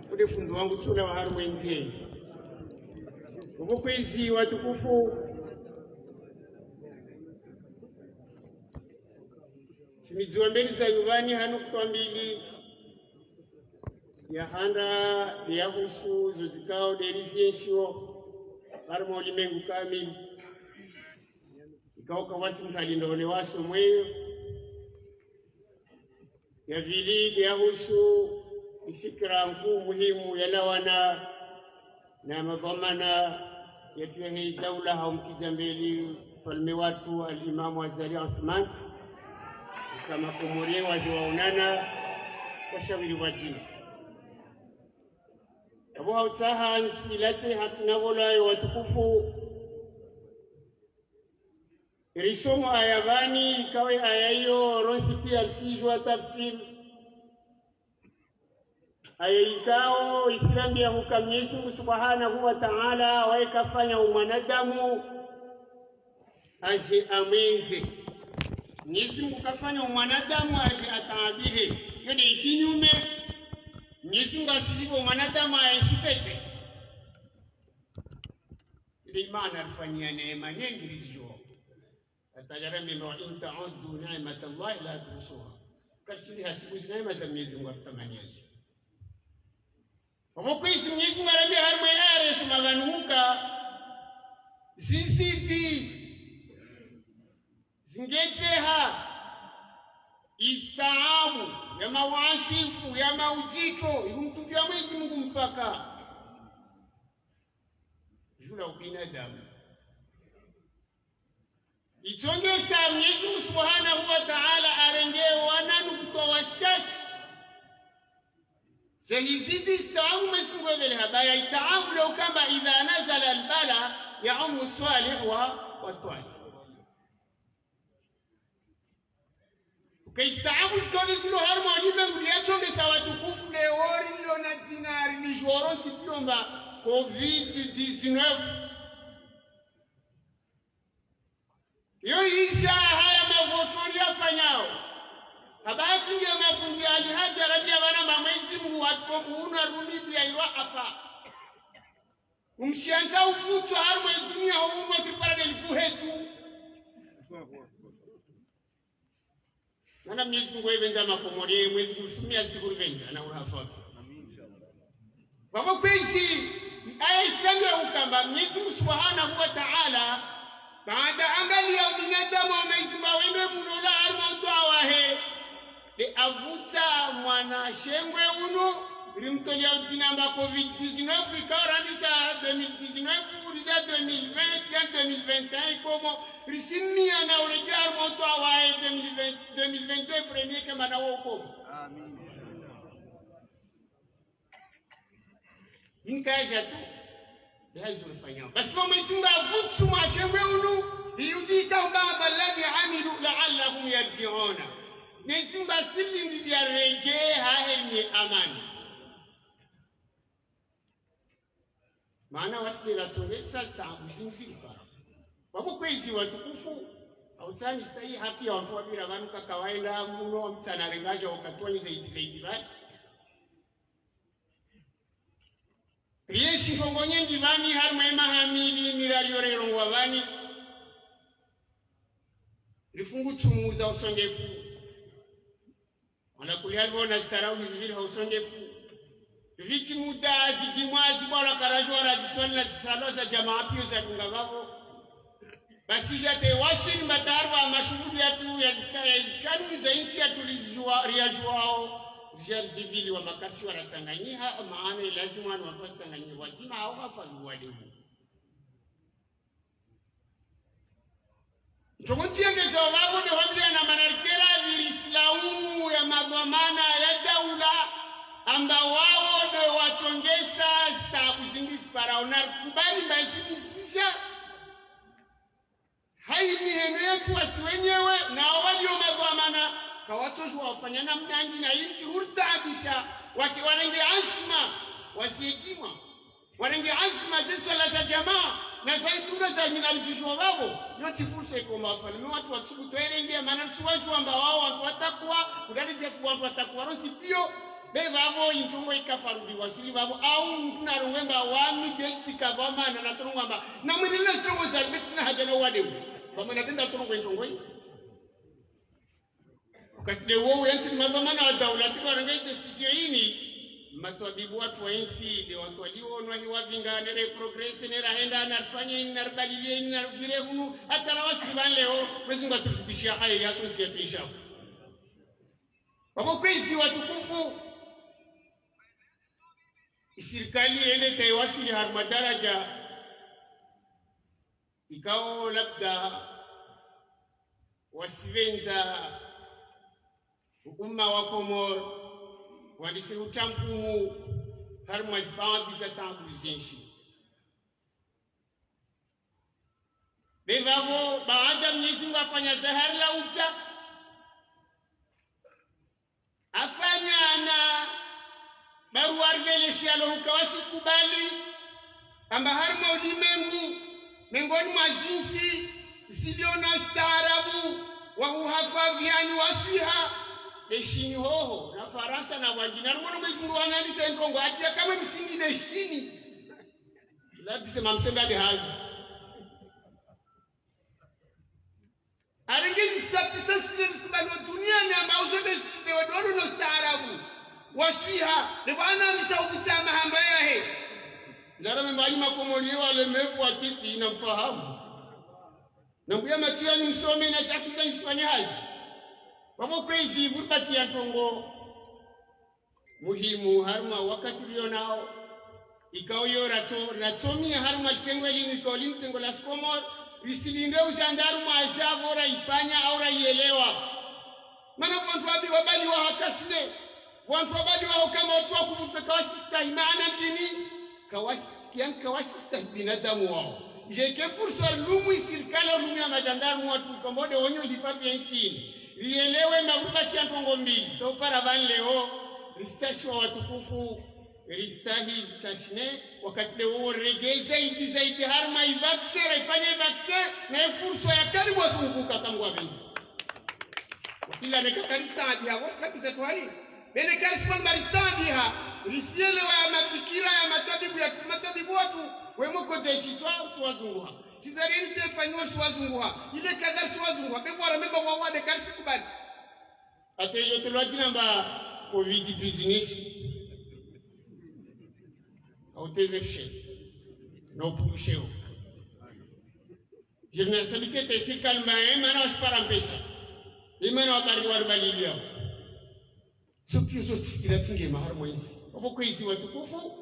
Kude fundi wangu tsula wa harumwa entsi. Pvapvo kwezi watukufu. Tsimidziwa mbeli za nyuvani hanu kutwa mbili. Ya handa, ya husu, zo zikao, deri zienshiwo, harumwa ulimengu kamili. Ikao kawasi mtali ndone waso mweyo. Ya pvili, ya husu, ifikira nkuu muhimu, yalawana, na madhwamana yatru yahe daula hau mkidja mbeli mfalme watru Al-Imamu Azali Assoumani. Ukaya Makomori waze waonana, washawiri wadjina. Apvo hautsaha nsilatse hakina pvolayo watukufu. Risomo aya pvani, ikawe aya iyo, rontsi piya risijua tafsiri. Aya ikao, isirambiya huka Mwenyezi Mungu Subhanahu wa Ta'ala, waye kafanya umwanadamu, aje amwendze. Mwenyezi Mungu kafanya umwanadamu, aje ataabihe. Yo nde ikinyume, Mwenyezi Mungu asijipva umwanadamu, aenshi pete. Ile imana alifanyia neema nyengi rizijua. Hata yarambe: وإن تعدوا نعمة الله لا تحصوها. Kashili hasibu zi neema za Mwenyezi Mungu atamani yazo. Pvapvo kwezi Mwenyezi Mungu arambe harumwa aya resoma pvanu huka zizidi, zingetseha, istaabu. ya mawasifu, ya maudjitso, ikumtupia Mwenyezi Mungu mpaka. Djula ubinadamu. Itsongesa Mwenyezi Mungu Subhanahu wa Ta'ala arenge wananu kutowa shashi. Ze hizidi zitaabu Mwenyezi Mungu ebele habaya itaabu le ukamba idha nazala albala yaumu swalih wa, wa twalih. Uka istaabu zitoni zilo harumwa ulimengu liyatsongesa watukufu leo rilona dzina rilidjuwa rontsi pia mba covid dix-neuf. Iyo isha haya mavoto riyafanyao. Habaki nge mafundi Ali Hadja rabia bana ma Mwenyezi Mungu watro kuunwa rumi pia iwa afa. Umshianja uvutswa harumwa idunia ho unwa sipara de lifu hetu. Mana Mwenyezi Mungu ebendza makomori, Mwenyezi Mungu sumia zidikuri bendza, na urahafafi. Babo kwezi, aya Islamu ya ukamba, Mwenyezi Mungu Subhanahu wa Ta'ala, baada angalia ubinadamu wa Mwenyezi Mungu wende mulola harumwa utwa wahe, de avutsa mwana shengwe unu, rimtolia udzina mba covid dix-neuf, ikao randisa deux mille dix-neuf, urida deux mille vingt, ya deux mille vingt et un, ikomo, risimia na uredja harumwa utwa wahe deux mille vingt, deux mille vingt et un premier kamba na wo ukomo. Amin. Inkaja tu, bihazi ulifanyao. Basi wa Mwenyezi Mungu avutsu mwa shengwe unu, liyudhiqahum ba'dha alladhi amilu la'allahum yarji'una. Mwenyezi Mungu asilindi liyaredje hahe ni amani. Mana wasile ratsongesa zitaabu zindji lipara. Babo kwezi watukufu, hautsani stahi haki ya wantru wabira banu kaka waenda muno, mtsana rengaja wakatwanyi zaidi zaidi bani. Rienshi ntrongo nyengi bani, harumwa emaha mili, mirali yo rerongwa bani. Rifungu tsumu za usongefu. Wala kuli hali bona zitarawihi zivili ha usongefu. Viti muda zidimwa zibwala karajwa raziswali na zisalo za jamaa pia zadunga babo. Basi yate waswili mba taarwa mashughuli yatru ya zika-, ya zikanu za insi yatru rizijua, riyajuao. Rijari zivili wa makasi waratsanganyiha, maana ilazimu wanu wantru watsanganyihe wadzima hau hafa viwade hu. Ntrongo ntsiengeza wavavo de wambia na mana rikera viri silaumu ya madhwamana ya daula amba wawo de watsongesa zitaabu zindji ziparao na rikubali mba zindji zija. Hayi miheno yatru wasi wenyewe, na walio madhwamana, kawatsojua wafanya namna ndji na intsi hurtaabisha, wake warenge anzima, wasiedimwa. Warenge anzima ze swala za jamaa, na za idunga za nyina rizijua vavo, yo tsi fursa ikoma wafalme watru watsubutu erenge, mana risuwajua mba wawo wantru watakuwa, kudari pia sibu wantru watakuwa rontsi pio, be vavo introngo ikafaru viwaswili vavo, au mntru narongwe mba wami de tsika vamana na trongo amba, na mwini le trongo za libe tsina haja na uwade wu. Vamana de nda trongo introngo yi. Wakati de wowu yantsi ni madhwamana wa daula, tsi warenge décision ini, matwabibu watru wa insi, de watwalio nwahi wavinga, nere progresse, nera henda, narifanye ini, naribalilie ini, narivire hunu, hata rawaswili vani leo, Mwenyezi Mungu atsufikishia hairi, asonsi ya tuishao. Babo kwezi watukufu, isirikali yende taiwaswili harumwa daraja, ikao labda wasivendza umma wa Komori, wandise utampumu harumwa zibaadhi za taabu zinji. Be vavo, baada Mwenyezi Mungu afanya zahari la utsa, afanya na barua riveleshia lo huka wasikubali, amba harumwa ulimengu, mengoni mwa zintsi zilio na ustaarabu wa huhafa viani waswiha, de Shini hoho, na Farantsa na wangina. Harumwa no Mwenyezi Mungu wanandisa introngo, ati ya kamwe msingi de Shini. Ladise mamsenda de havi. Arenge zisapisa sile zikubaliwa duniani amba uzo de si-, de wadoro no ustaarabu. Waswiha, de bwana misa ukutama hamba yahe. Ndara memba ni makomori wale mevu wa titi na mfahamu. Na mbuya matsu yanyu msome na zakiza nisifanye hazi. Babo kwezi, vuribaki ya ntrongo. muhimu harumwa wakati rionao, ikao yo ratso-, ratsomiya harumwa litengo linu, ikao linu litengo la Komori, risilinde ujandarmu ajapvo raifanya au raielewa. Mana wandru wabi-, wabaliwa ha cache-nez, wandru wabaliwa hukama wandru wakupvurisa kawasistahi maana ndrini, kawasi-, kiyan kawasistahi binadamu wao. Djeke fursa rilumu isirikali, rilumu ya majandarmu watru kambode wonyo hifadhwi ya insi ini. Rielewe mavubaki ya ntrongo mbili. Topara pvanu leo, ristashiwa watukufu, ristahi zi cache-nez, wakati leo wo rege zaidi, zaidi, harumwa i vaccin, raifanye vaccin, na i fursa ya karibu wasunguka kangwa benzi. Wakila neka karistadi ha, wasi kakiza twari. Bene karisman maristadi ha, risielewa ya mafikira ya matabibu ya, matabibu watru, wemo koze shitwa, usiwazunguha. Sizareni tsefanyiwa usiwazunguha. Ile kaza usiwazunguha. Bebo wara memba wawa de karisikubali. Ate yo tolwa dina mba covid business. Auteze fishe. No pusheo. Jirna sabise te sirikali mba, eh, mana wasipara mpesa. Imana wabari waribalilia. So piyo zo tsi fikira tsi ndjema harumwa insi. Obo kwezi watukufu.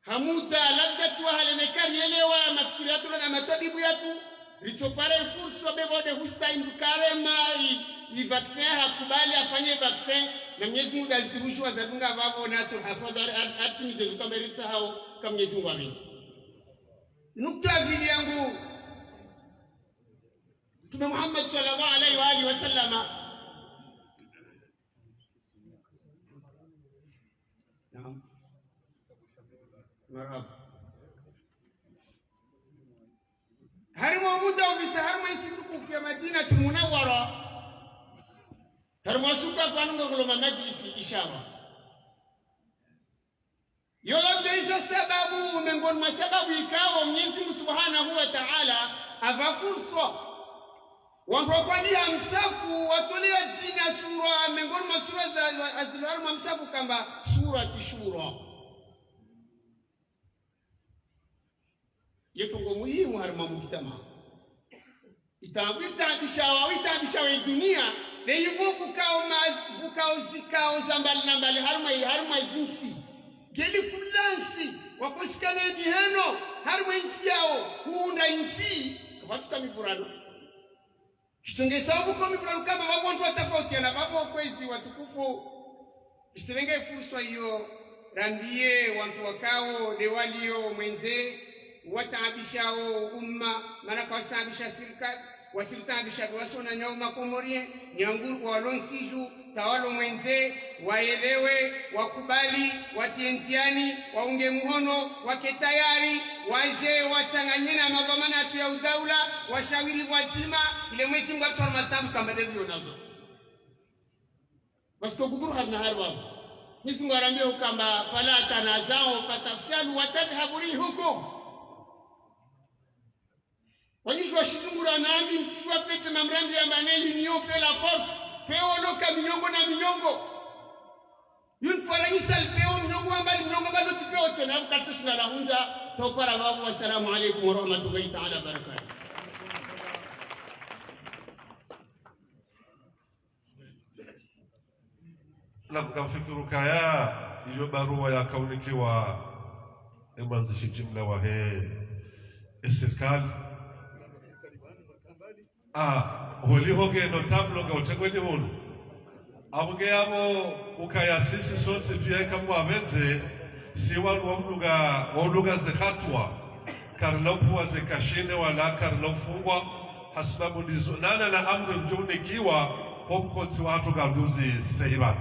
Hamuda, labda tsiwahale neka rielewa mafikira yatru na matabibu yatru. Ritsopara i fursa bebo de husta indukare ma i, i vaccin hakubali afanye vaccin. Na Mnyezi Mungu azituhushuwa zadunga vavo na atu hafadhali at-, atimize zuka meritsa hao ka Mnyezi Mungu apvendze. Nukta ya pvili yangu, Mtume Muhammad sallallahu alaihi wa alihi wa sallama. Naam. Marhaba. Harumwa muda upvira harumwa insi tukufu ya Madinatul Munawwara. Harumwa suku pvanu ngoloma majlisi ishara. Yo ndo izo sababu, mengoni mwa sababu ikao Mwenyezi Mungu Subhanahu wa Ta'ala hapva fursa. Wandru wakwaliha msafu, watolea dzina sura, mengoni mwa sura za, za, zilo harumwa msafu kamba Surati Shura. Ye ntrongo muhimu harumwa mujtamaa. Ita-, itaabishawo, itaabishawo ye dunia, ne ivo vukao ma-, vukao zikao za mbali na mbali harumwa, harumwa zintsi. Ngeli kula ntsi, wakosikana mihano, harumwa intsi yawo, huunda intsi, kapvatsi ka mivurano. Shitsongesa ubukomi bula lukamba vavo wandru watafautiana vavo kwezi watukufu. Risirenge fursa iyo, rambiye wandru wakao, de walio mwendze, wataabishao umma, mana kawasitaabisha sirikali, wasilitaabisha de wasona nyao makomorien, nyangu walo ntsi dju, ta walo mwendze, waelewe, wakubali, watie ndziani, waunge muhono, wake tayari, waje, watsanganye na madhwamana yatru ya udaula, washawiri pvwadzima, ile Mwenyezi Mungu atwara matabu kamba de vionazo. Parce que kukuru harina hari vavo. Mwenyezi Mungu arambiye ukamba, فلا تنازعوا فتفشلوا وتذهب ريحكم. Wanyishu washitungura nambi, msishu wapete mamrambi ya mane, l'union fait la force. Peo loka minyongo na minyongo. Yun fwaranyisa lipeo minyongo wamba minyongo bado tipeo tsena, bukatsu shina la hundza, topara vavo. Wassalamu alaikum warahmatullahi ta'ala wabarakatuh. Na mkamfikiri ukaya iyo barua yakaunikiwa emwandzishi jimla wahe esirikali. Ah, holiho nge notable nga utengweni hunu. Apvo nge yapvo ukaya sisi sontsi pia eka mwapvendze, si wandru wa mlunga, wa ulunga ze hatuwa. Karina upvuwa ze cache-nez wala karina ufungwa, hasibabu ndizo. Nana na amri mdjo unikiwa, ho mkontsi wahatru ngamdjo uzi stehi pvanu.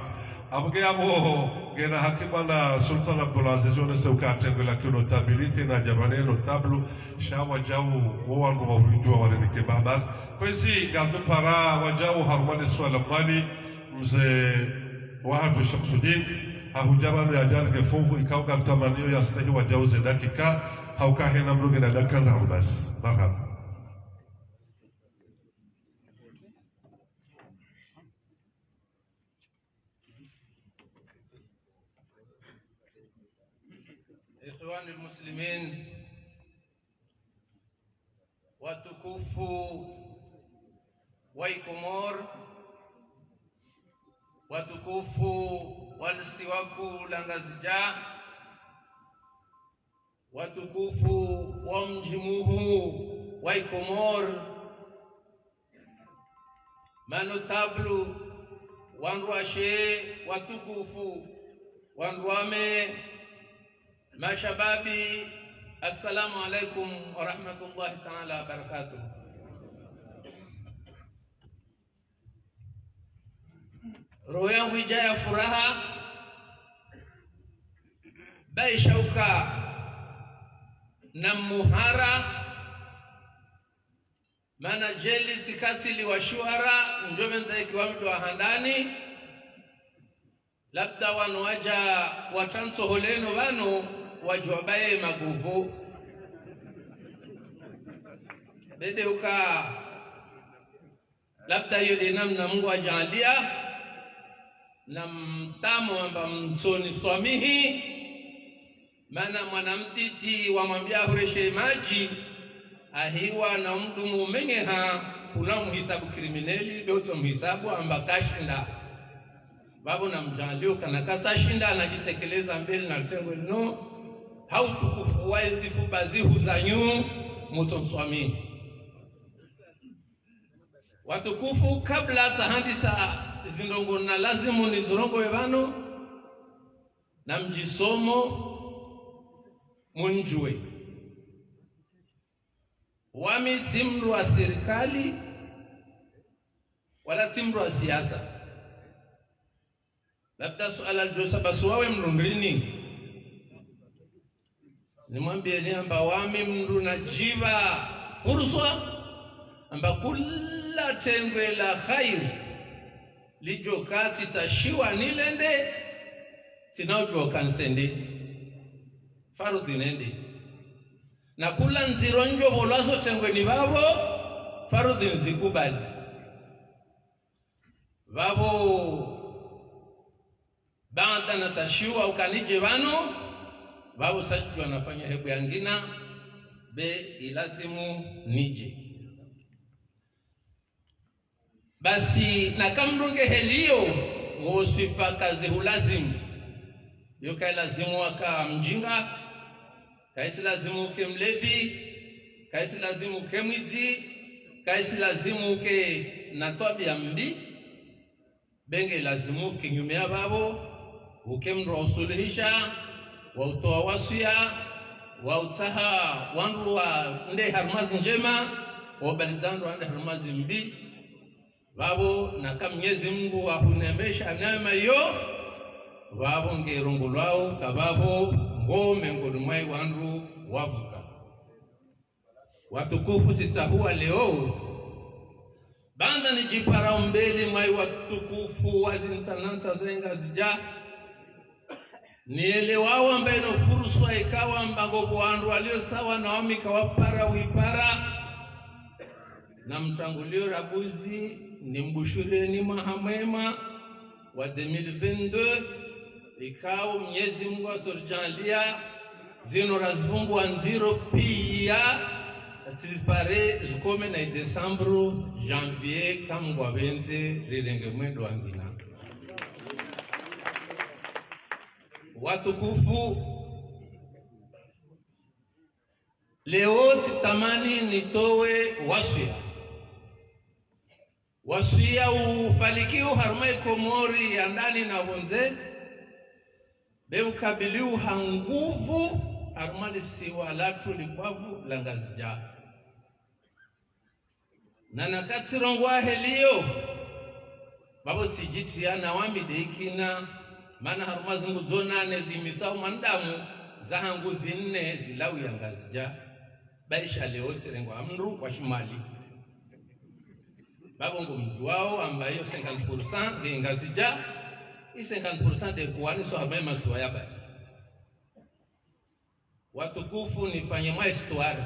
Apvo nge yapvo, ngena haki bwana Sultan Abdulaziz yonese uka atengwe la ki notabilité na djamane notable, sha wadjau, wo wandru wa uridjuwa warinike baba. Kwezi, ngamdjo para wadjau harumwa ne swala mwali, mze wahatru Shamsuddin, hahudja pvanu yadje yarike funvu, ikao ngamtamaniyo yastehi wadjau ze dakika, hauka hena mdru ngena dakika ndraru basi. Marhaba. Ikhwani al-Muslimin, watukufu wa Ikomor, watukufu wa lisiwa kuu la Ngazidja, watukufu wa mdji muhuu wa Ikomori, manotables, wandruwashe watukufu, wandruwame, mashababi, assalamu alaikum wa rahmatullahi taala wa barakatuh. Roho yangu idja ya furaha, ba ishauka na muhara, mana djeli tsikasili wa shuhara, ndjo mendza ikiwa mdo wa handani, labda wanu wadja watantsoholeno pvanu, wadjuwa baye magovo. Bede uka labda iyo de namna Mungu adjaaliya, na mtamo amba mtsoni swamihi, mana mwana mtiti wamwambiya ahureshe madji, ahiwa na umdumu umenyeha, kuna umuhisabu criminel, be utso muhisabu amba kashinda. Pvapvo na mdjaaliyo kana katsashinda na djitekeleza mbeli na litengo linu, ha utukufu wa izifuba zihu zanyu, mutso nswamihi. Watukufu, kabla tsahandisa zindrongoo na lazimu nizirongowe pvanu, na mdjisomo mundjuwe. Wami tsi mndru wa sirikali, wala tsi mndru wa siasa. Labda suala lidjo saba suwawe mndru ndrini. Nimwambiyeni amba wami mndru nadjipva furswa, amba kula tengwe la khair lidjo kati tsashiwa nilende, tsina udjuwa uka ntsende. Farudhi nende. Na kula ndziro ndjo pvolwazo tengweni pvapvo, farudhi nzikubali. Pvapvo, baanda natsashiwa uka nidje pvanu, pvapvo tsadjuwa nafanya hebu yangina, be ilazimu nidje. Basi, naka mndru nge heliyo, ngo swifa kazihulazimu. Yo kayilazimu waka mdjinga, kayisi lazimu uke mlevi, kayisi lazimu uke mwidzi, kayisi lazimu uke na twabiya mbi, be nge lazimu kinyume ya pvapvo, uke mndru wa usuluhisha, wa utowa waswiya, wa utsaha wandru wende harumwa zindjema, wa ubalidza wandru wende harumwa zimbi. Pvapvo naka Mnyezi Mungu wahunemesha neema iyo, pvapvo nge rongolwawo, ka pvapvo ngo mengoni mwa wandru wavuka. Watukufu, tsitsahuwa leo, baanda nidjipara umbeli mwa watukufu wa zintsanantsa ze Ngazidja, nielewawo amba ino furswa ikawa amba ngapvo wandru walio sawa na wami kawapara uipara. Na mtranguliyo rabuzi, nimbushuriyeni mwaha mwema wa deux mille vingt-deux, ikao Mnyezi Mungu atsoridjaaliya, zinu razivumbuwa ndziro piya, atsizipare zikome na i décembre, janvier, ka Mungu apvendze, rirenge mwendo wangina. Watukufu, leo tsitamani nitowe waswiya. Waswiya ufalikiyo harumwa i Komori ya ndani na pvondze, be ukabiliyo ha nguvu harumwa lisiwa latru libwavu la Ngazidja. Na naka tsirongowa heliyo, pvapvo tsidjitiya na wami de ikina, mana harumwa zinguzo nane zimisao mwanadamu, zahangu zinne zilawiya Ngazidja. Ba isha leo tsirengowa mndru wa shimali. Pvapvo ngo mdjuwawo amba iyo cinquante pour cent nge Ngazidja, i cinquante pour cent de kuwaniswa harumwa masiwa ya bali. Watukufu, nifanye mwa histoire.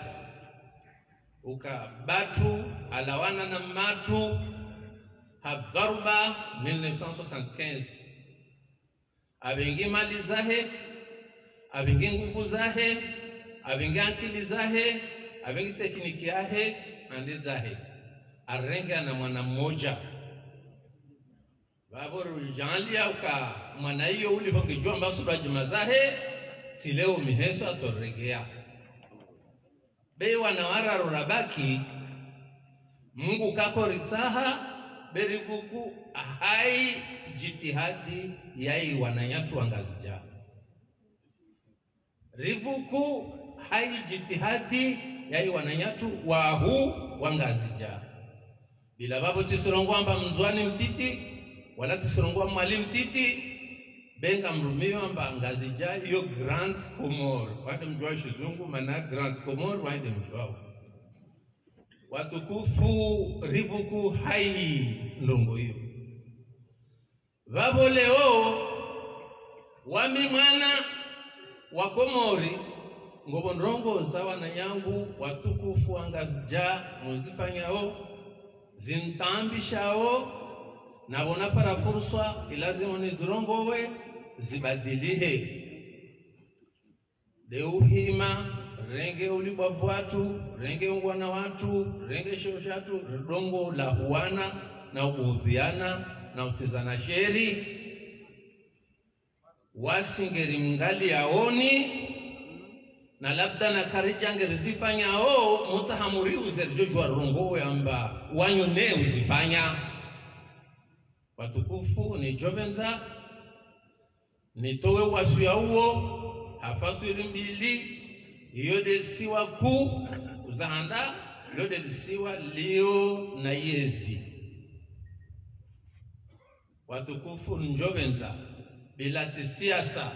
Uka Batru alawana na Matru ha dharuba mille neuf cent soixante-quinze. Apvengi mali zahe, apvengi nguvu zahe, apvengi ankili zahe, apvengi tekniki yahe, ande zahe. Arenge ana mwana mmoja. Pvapvo rudjaaliya uka mwana iyo ulihonge djwamba sura djima zahe, tsi leo miheso atsoregea. Be wana wararu rabaki, Mungu kakoritsaha, be rivuku hayi djitihadi yayi wananyatru wa Ngazidja. Rivuku hayi djitihadi yayi wananyatru wahu wa Ngazidja. Bila vavo tsisurongwa amba Mndzuani mtiti, wala tsisurongwa Mwali mtiti, be ngamrumio amba Ngazidja iyo Grande Comore. Wande mdjuwa shizungu, mana Grande Comore, wande mdjuwao. Watukufu, rivuku hayi ndrongo iyo. Vavo leo, wami mwana wa Komori, ngovo ndrongo za wananyangu watukufu wa Ngazidja muzifanyao, zintaambishao, na vona para furswa, ilazimu nizirongowe, zibadilihe. De uhima, renge ulibwavu watru, renge ungwana watru, renge sheo shatru, ridongo la huwana, na uudhiana, na utezana sheri. Wasi ngeri mngaliyaoni, na labda na karidja ngeri zifanyao, mutsaha muriuze ridjodjuwa rongowe amba wanyu ne uzifanya. Watukufu, nidjopvendza nitowe wasuya uwo ha faswiri mbili, iyo de lisiwa kuu, uzahanda, ilo de lisiwa lio na yezi. Watukufu, nidjopvendza, bila tsi siasa,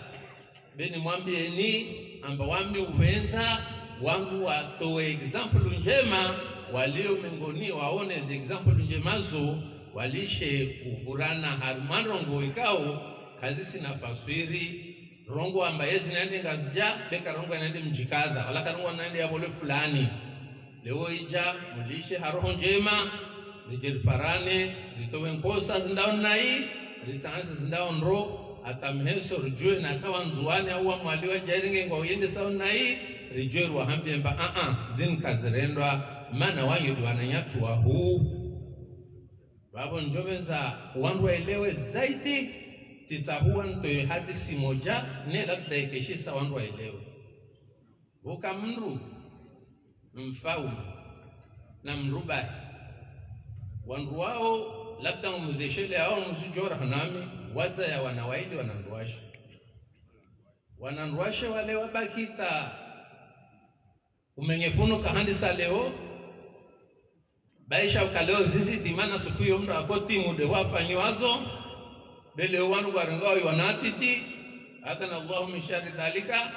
be nimwambieni amba wami upvendza wandru watowe exemple ndjema, walio mengoni waone ze exemple ndjema zo, walishe uvurana harumwa ndrongo ikao kazisina faswiri. Rongowa amba yezi nande Ngazidja, be karongowa nande mdji kadha, wala karongowa nande ya vole fulani. Leo idja, mulishe ha roho ndjema, ridje riparane, ritowe nkosa zindao nayi, ritsanganise zindao ndro, hata miheso ridjuwe na kawa Ndzuwani au wa Mwali wadja irenge ngwao yendesao nayi, ridjuwe riwahambie amba, a-a, zinu kazirendwa, mana wanyu de wananyatru wahu. Vavo nidjopvendza wandru waelewe zaidi, tsitsahuwa nitowe hadisi modja, ne labda ikeshisa wandru waelewe. Vuka mndru mfaume na mndru bahi. Wandru wao, labda ngumuzeshele hao muzidjora hanami, wadzaya wana waili wanandruwashe. Wanandruwashe wale wabaki ta umenyefu unu kahandisa leo, baisha uka leo zizidi mana suku iyo mndru ako timu de wafanyiwazo, be leo wanu ngwarengao iwana titi, adhana Allahu min sharri dhalika.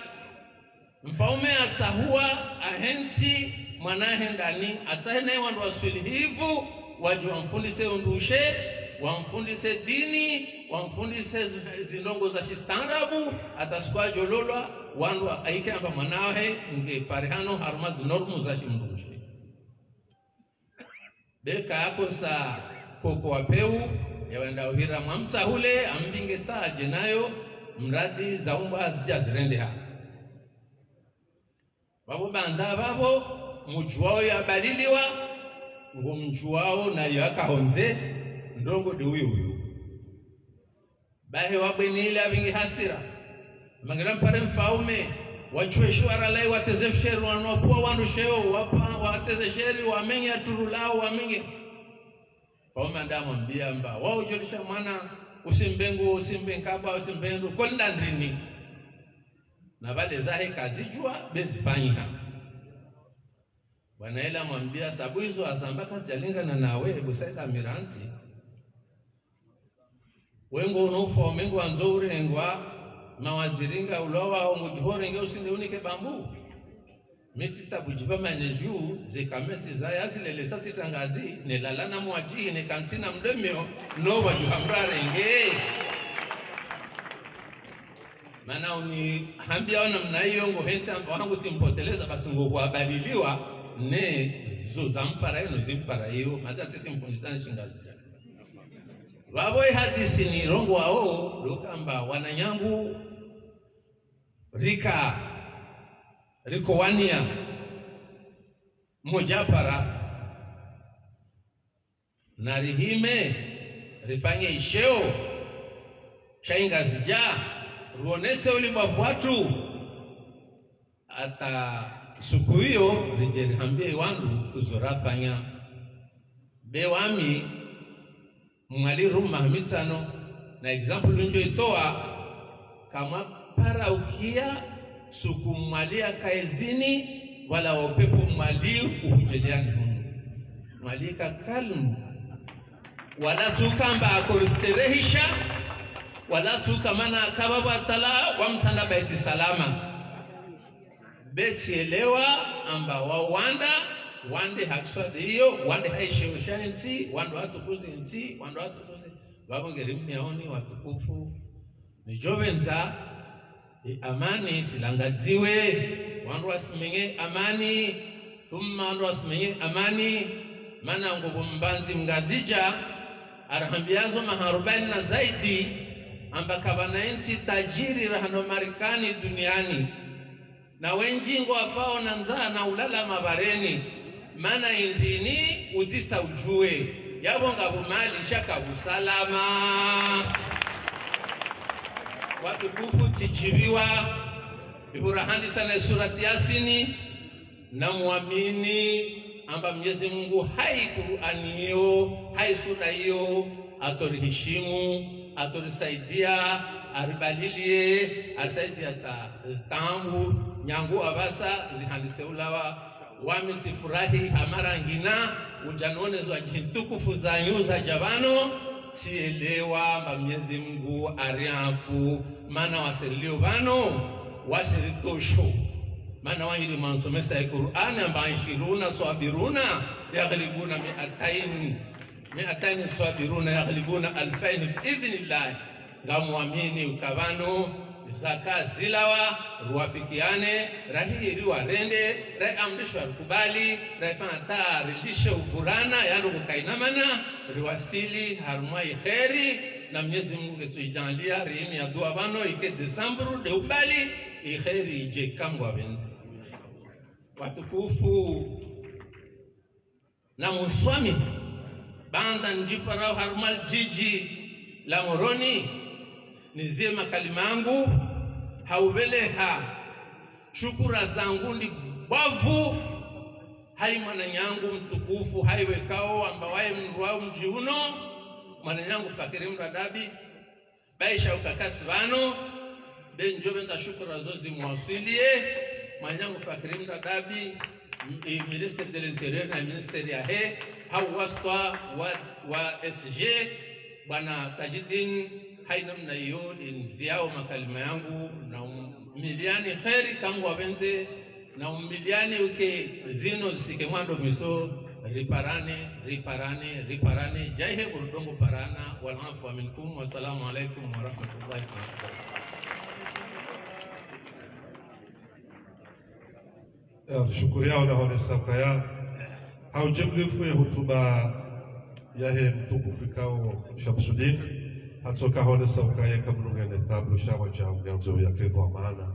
Mfaume atsahuwa ahentsi mwanahe ndani, atsahe naye wandru waswilihivu, wadje wamfundise undrushe, wamfundise dini, wamfundise zi-, zindrongo za shistaarabu, hata suku adjololwa, wandru wa-, aike amba mwanahe nge pare hano harumwa zinormu za shimndrushe. Be kakosa koko wa peu, yawenda uhira mwa mtsahule, ambinge ta adje nayo, mradi za umbwa zidja zirendeha. Vavo banda vavo, mdjuwao yabaliliwa, ngomdjuwao nayo yakahondze, ndrongo de uyu uyu. Bahi wabweni ile avingi hasira. Mangira mpare mfaume, watsuwe shiwara layi wateze fisheri, wanu wapuwa wandru sheo, wapa-, wateze sheri, wamenye ya turu lao, wamenye. Mfaume anda amwambia amba, wao udjolisha mwana, usimbe nguo, usimbe nkabwa, usimbe ndru, kolinda ndrini. Na vale zahe kazidjuwa, be zifanyiha. Bwana ile amwambia, sabu izo azamba kazidjalingana nawe, Busaida Mirantsi. Wengo uno ufaume ngwandzo urengwa, mawaziri nga ulowao ngudjuhorenge usinde unike bambu. Mi tsitabu djiva manezhu, ze kameti za yazilelesa tsitangazi, ne lala na mwadji, ne kantsi na mlemeo, no wadjuha mrarenge. Mana unihambia wana mna iyo ngo hentsi amba wangu tsimpoteleza basi ngo wabaliliwa ne zo zampara iyo no zimpara iyo, maza tsisi mfundisani shingazidja. Vavo ihadisi nirongowao, lokamba wananyangu rika, riko wania, modja para, na rihime, rifanye isheo. Sha Ingazidja, ruonese ulibavu watru. Hata suku iyo, ridje rihambie wandru uzo rafanya. Be wami, Mwali ruma mitsano, na exemple ndjo itowa, kamwa para ukia suku Mwali yaka ezini, wala wa upepvo Mwali uhudjeliani hunu. Mwali ka calme. Wala tsuka amba akoristerehisha, wala tsuka mana akaba batala wa mtsana Baiti Salama. Be tsielewa amba wawandra, wandre ha kiswadi iyo, wandre ha isheo sha entsi, wandre watukuzi entsi, wandre watukuzi. Vavo ngeri mniaoni watukufu. Nidjopvendza, e amani isilangadziwe, wandru wasimenye amani, thumma wandru wasimenye amani, mana ngopvo mbandzi Mngazidja, arahambiazo maha arubaini na zaidi, amba kapvana entsi tajiri rahana Marikani duniani. Na wendji ngwafao na ndzaa na ulala mabareni, mana indrini udzisa udjuwe, yapvo ngapvo mali sha kapvwa usalama. Watukufu tsidjiviwa, ipvo rahandisa ne surati Yasini, na muamini amba Mnyezi Mungu hayi Kur'ani iyo, hayi sura iyo, atsorihishimu, atsorisaidia, aribalilie, arisaidia ta zitambu, nyangu apvasa zihandise ulawa, wami tsifurahi ha mara ngina, udja none zo adjihi ntukufu zanyu zadja pvano, tsielewa amba Mnyezi Mungu ariafu, mana wasirilio pvano, wasiritosho. Mana wangili mwansomesa ye Kur'ani amba anshiruna swabiruna yaghlibuna miataini, miataini swabiruna yaghlibuna alfaini biidhnillahi. Ngamwamini uka pvanu zaka zilawa, ruwafikiane, rahihi riwarende, rahiamrisha rikubali, rahifanya ta rilishe uvurana, yanu kukaina mana, riwasili harumwa ikheri, na Mnyezi Mungu ketsu ijaanlia, riimi ya dua pvanu, ike Desambru, de ubali, ikheri idje kamwe ngwapvendze. Watukufu, na muswami, baanda ndjiparao harumwa ldjidji la Moroni, nizie makalima yangu, ha upveleha, shukura zangu ndi bwavu, hayi mwananyangu mtukufu, hayi wekao, amba waye mndru wa mdji uno, mwananyangu Fakiri Mradabi, baisha ukakasi pvanu, be ndjopvendza shukura zo zimwaswilie, mwananyangu Fakiri Mradabi, m-, i ministre de l'Intérieur na ministère yahe, ha uwasitwa wa, wa S G, bwana Tajidin, hayi namna iyo, niziao makalima yangu, na umiliani kheri kamwe ngwapvendze, na umiliani uke zinu zisike mwando miso, riparane, riparane, riparane, djayihe urudongo parana, wal afwa minkum, wassalamu alaikum warahmatullahi wabarakatuh. Ya, shukuriya ona hone sauka ya. Ha ujimlifu ye hutuba yahe mtukufu ikao Shamsudin, hatsoka hone sauka ya kamlunga ne tablu sha wadja ungandzo ya kedhwa mana.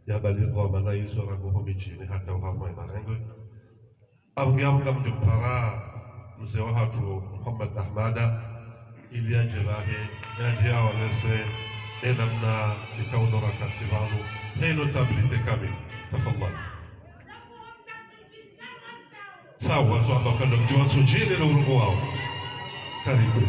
Ya bali dhwamana izo rangu ho midjini hata uharumwa imarengwe. Apvo nge apvo ngamdjo mpara mze wahatru Muhammad Ahmada, ili yadje pvahe, yadje yaonese, e namna ikao ndo rakatsi pvanu, he notabilité kamili. Tafadhali. Sawa, wandru amba kanda mdji watsudjine no urungu wao. Karibu.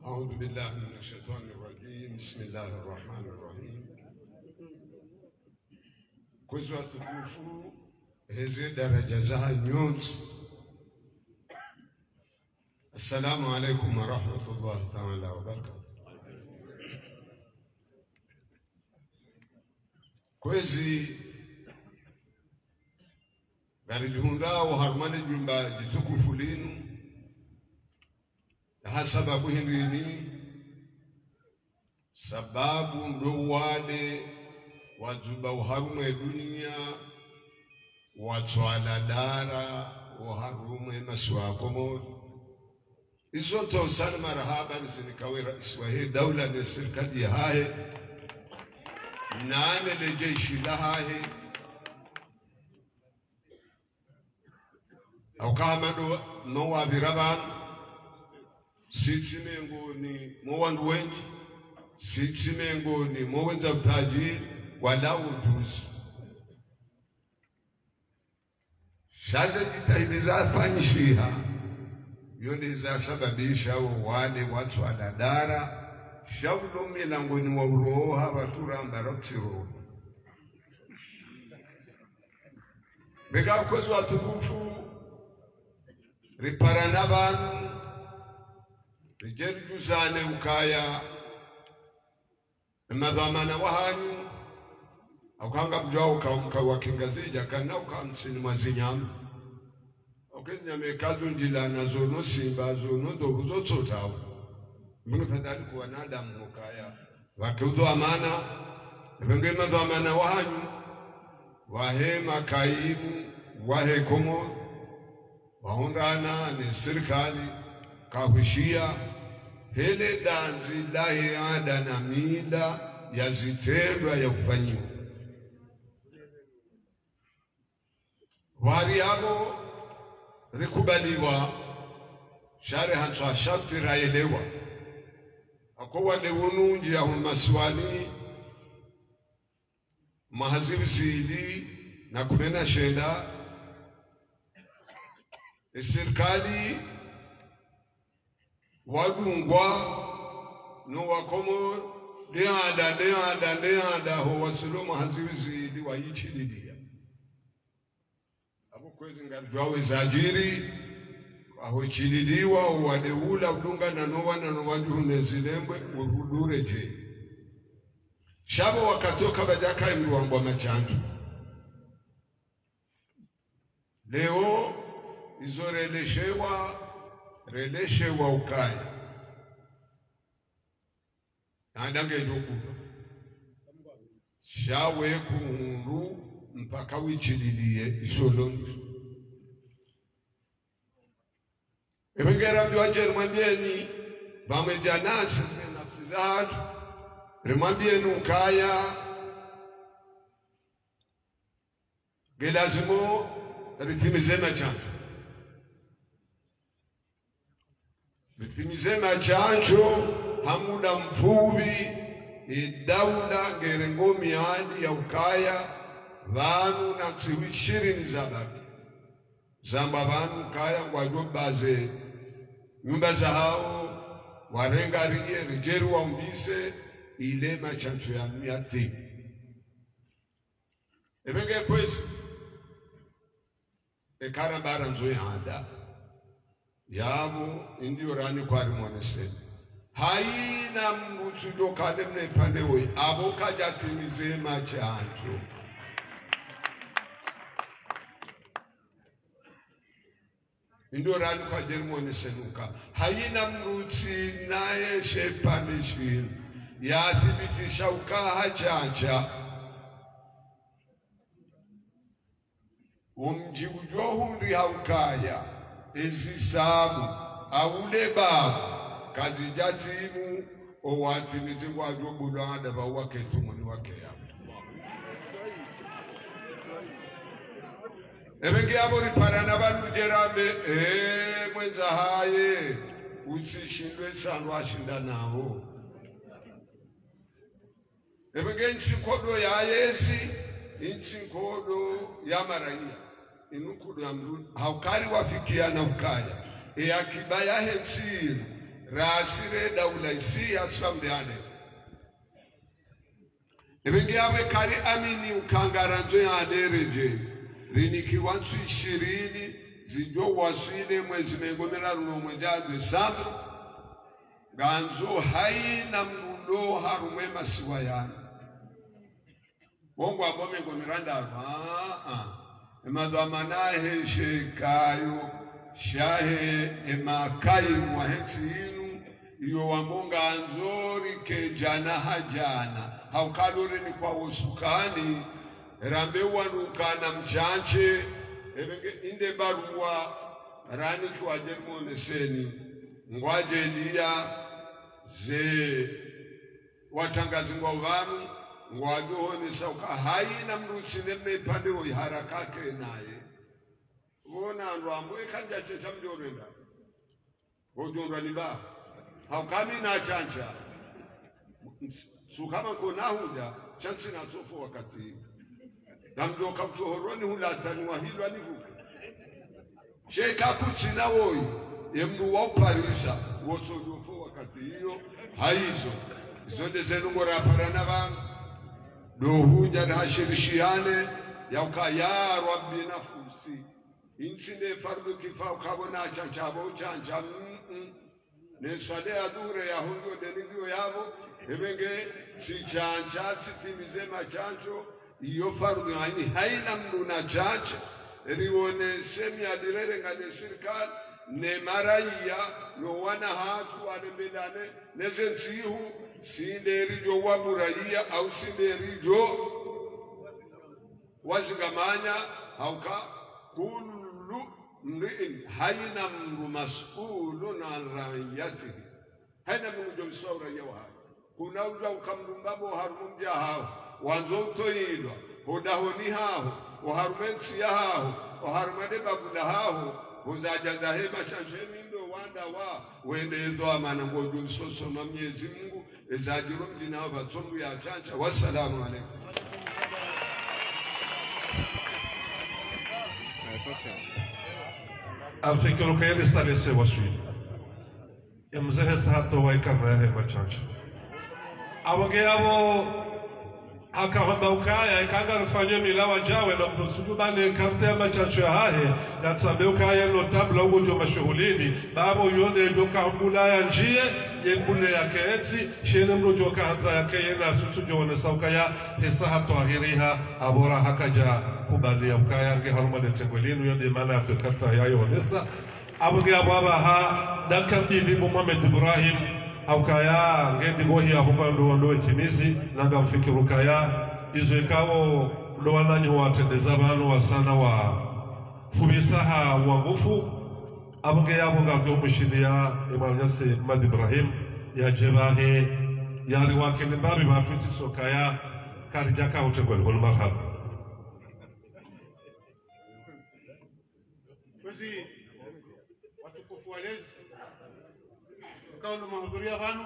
أعوذ بالله من الشيطان الرجيم. بسم الله الرحمن الرحيم. Kwezi watukufu, heze daraja za nyontsi. Assalamu alaikum warahmatullahi taala wabarakatuh. Kwezi, ngaridjihundrao harumwa le djumba djitukufu linu, ha sababu hindri ini, sababu ndo wade wadzuba oharumwa e dunia, watswala dara oharumwa e masiwa ya Komori. Izo ntsontsi marahaba nizinikao e raisi wahe daula ne sirikali yahahe, nane le jeshi lahahe. Hauka hama ndo no wapvira pvanu, si tsi mengoni mwa wandru wendji, si tsi mengoni mwa wendza utajiri, wala ujuzi. Sha ze jitihadi zafanyishiha, yo nde zasababisha wo wale watsu aladara, sha ulo milangoni wa uroha pvatsu ramba ratsiro. Mbeka kwezi watukufu, riparana pvanu, ridje ridjuzane ukaya, emadhwamana wahanyu, hauka ngamdjuao uka, uka wa Kingazidja, kana uka ntsini mwa zinyama. Hauka zinyama eka zundjilana zo no simba, zo no ndopvu, zo tsotawo. Mbingi fadhali ku wanadamu mukaya. Wake udhwamana, epvenge madhwamana wahanyu, wahe makaimu, wahe Komori, wahundrana ne sirikali, kahwishiya, hele dandzi lahe ada na mila ya zitrendwa ya ufanyiwa. Wari apvo rikubaliwa, sha ri hantswa sharti rayelewa. Ako wade unu ndji ya hunu masiwani, mwaha zihwi zili na kume na shenda, esirikali wadungwa no Wakomori, ndeanda, ndeanda, ndeanda, ho waswili mwaha zihwi zili wayitshililia. Apvo kwezi ngaridjuao ezadjiri, aho tshililiwa, owade ula udungana no wana no wadjuhu ne zilembwe, urudi uredjeyi. Sha pvo wakati wo kapvadjaka emndru wambwa matshantsho. Leo, izo releshewa, releshewa ukaya nanda ngedjo kuba. Sha we kuhundru mpaka witshililie isolondo. Epvenge rambiwa dje rimwambieni, pvamwedja nasi, nafsi zahatru, rimwambieni ukaya, nge lazimu ritimize matshantsho. Ritimize matshantsho ha muda mfupvi, edaula ngerengo miadi ya ukaya, pvanu na ntsihu ishirini zabaki. Zamba pvanu ukaya ngwadjo baze nyumba zahawo, warenge riye, ridje riwaumbise, ile matshantsho yanu yatimi. Epvenge kwezi, eka ramba randzo yanda. Yapvo, indiyo rani kwari mwoneseni. Haina mndru tsudjo kale mne pande woyi, apvo kadjatimize matshantsho. Indo rani kwadjeri mwoneseni uka haina mndru tsi naye she pvamishini yathibitisha uka hatshantsha. Omdji udjo hundri ha ukaya, ezisabu, aule babu, kazidjatimu, owatimizi ngwadjo bulwa nda pvao wake tumuni wake yapvo. Epvenge yapvo riparana pvanu djerambe, ee, mwendza haye, utsishindwe sandwa ashinda nawo. Epvenge ntsi nkodo ya yezi, ntsi nkodo ya maraiya. Inu nkodo ya mndru, ha ukari wafikiana ukaya, e akiba yahe ntsi inu, rasire daula isi ya sura mdeane. Epvenge yapvo kari amini uka ngarandzo yadere dje, rinikiwa ntsu ishirini zidjo waswili mwezi mengo miraru no mwedja desambru, ngandzo haina mndru harumwa emasiwa yanu. Wo ngwambo mengo mirandaru, aa, emadhwamana he shekayo, shahe emakaimu wahe ntsi inu, iyo wambo ngandzo rike djana ha djana, ha ukalo rinikwa wo usukani, rambe wanu ukana mtsantse, epvenge inde baruwa, ranikiwa dje rimoneseni, ngwadjeliya ze watrangazi ngwao pvanu, ngwadjo honesa uka hayina mdru tsi ne mepvande wo iharaka ke naye. Pvo na ndo ambo eka ndja tsentsha mdjo renda. Ngodjo ndwa ni ba. Hauka mi natsantsha. Suka manko na hudja, tsantsi na tsofo wakati. Ngamdjo ka kutsohoroni hula tani wahilwa nivuke. Sheka kutsina woyi, ye mdru wa uparisa, wotsodjofo wakati iyo, hayizo. Izo nde zenu ngora parana pvanu. Ndo hudja na hashirishiane, ya uka ya Rabbi nafusi. Intsi nde fardhu kifa uka pvo natsantsha pvo tsantsa, mm, mm. Ne swala ya dhuhuri ya hundro deni ndiyo yapvo, ebe nge tsi tsantsa, tsi timize matsantsho, iyo fardhu aini, hayina mdru natsantshe, riwone semi ya direre nga ne sirikali, ne maraiya, no wana hatru, wale mbelane, ne ze ntsihu, si nde ridjo wa buraiya, au si nde ridjo wazingamanya, hauka kullu mri'in, hayina mdru mas'ulun an ra'iyatihi. Hayina mdru ngudjo mswa uraiya wahahe. Kuna udja uka mdru mbapvo oharumwa mdji wahaho, wandzo utoilwa, hodahoni haho, oharumwa entsi yahaho, oharumwa de babu lahaho, hozadja zahe mashanshe mindo wanda wa, wende ezo amana ngodjo msosoma Mnyezi Mungu, ezadjiro mdjina wa pvatsomu ya tsantsa. Wassalamu alaikum. Amfikiri uka yele salese waswili. Emzehe sa hatowa ikarne yahe matsantso. Apvo nge yapvo, hakahamba ukaya, eka ngarifanywe mila wadjawe na mdru sudju bane karte ya matsantso yahahe, ngatsambe ukaya no tabla uko djo mashuhulini, bapvo yone djo kahambula ya ndjiye, ye mbule ya ketsi, shene mdru djo kahandza ya keye na sutsu djo onesa ukaya, hesa hatwahiriha, apvo ra hakadja kubali ya ukaya, nge harumwa ne tengwe linu, yo nde mana ya kwe karta yayo onesa. Apvo nge apvo apvaha, dakika mbili bo Mohamed Ibrahim, haukaya, nge ndipvo hi apvo pvandru wandru wetimizi, na ngamfikiri ukaya, izo ikao, ndo wananyaho watrendeza pvanu wasana wa fupvisa ha wangufu, apvo nge yapvo ngapvo mshiliya, e mwananyasi Mohamed Ibrahim, yadje pvahe, yariwakili mbapvi pvatru itsi sokaya, karidjaka hutengwa lihoni marhaba. Kwezi, watukufu walezi, mkao ndo mahudhuria pvanu,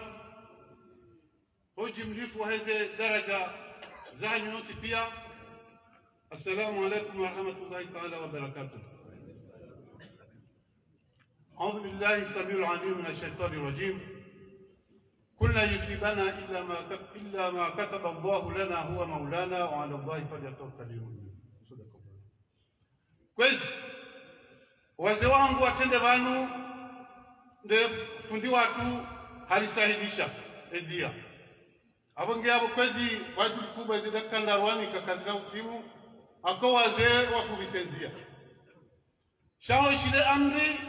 ho ujimlifu wa heze daraja zanyu nyontsi pia. Assalamu alaikum warahmatullahi taala wabarakatuh. أعوذ بالله السميع العليم من الشيطان الرجيم. قل لن يصيبنا إلا ما كت-، إلا ما كتب الله لنا هو مولانا وعلى الله فليتوكل المؤمنون. صدق الله. Kwezi, wazee wangu watrende pvanu, nde fundi watru halisahilisha, endzia. Apvo nge apvo kwezi, wadjibu kubwa ezi dakika ndraru wanika kazina utimu, hako wazee wafupvise ndzia. Sha ho ishile amri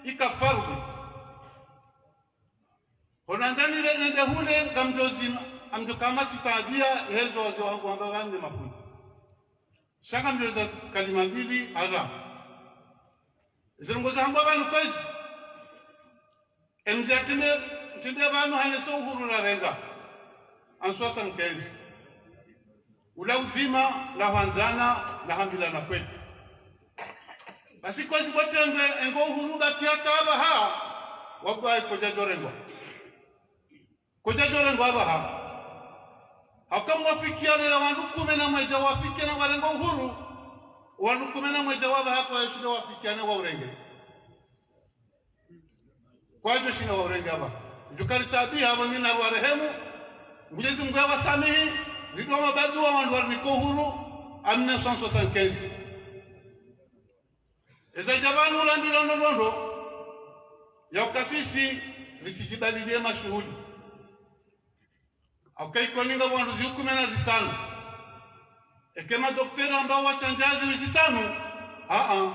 ika fardhu. Hona ndzanile nende hule ngamdjo zima, amdjo kama tsitaabia, hezo wazee wangu wamba pvanu ne mafundi. Sha ngamdjo za kalima mbili, ara. Zirongozi zahambwa pvanu kwezi. Emze atrende, trende pvanu haneso uhuru rarenga. En soixante-quinze. Ula udzima, na hwandzana, na hambilana kweli. Basi kwezi bo trende, engo uhuru baki hata apvaha, wallahi kodjadjorengwa. Kodjadjorengwa apvaha. Haka mwafikiane na wandru kume na mwedja wafikiane warenga uhuru, wandru kume na mwedja wapvaha kwayeshinda wafikiane waurenge. Kwadjoshinda waurenge apvaha. Djukari tabiha apvo ngina rwarehemu, Mwenyezi Mungu yawasamihi, ridwa mabadu wa wandru warinika uhuru, en mille neuf cent soixante-quinze. Eza dja pvanu ulambilwa ndrondrondro, ya uka sisi, risidjibalilie mashuhuli. Hauka Ikoni ngapvo wandru zihwi kume na zitsanu. Eka madoktera wamba watsandza zihwi zitsanu, aa,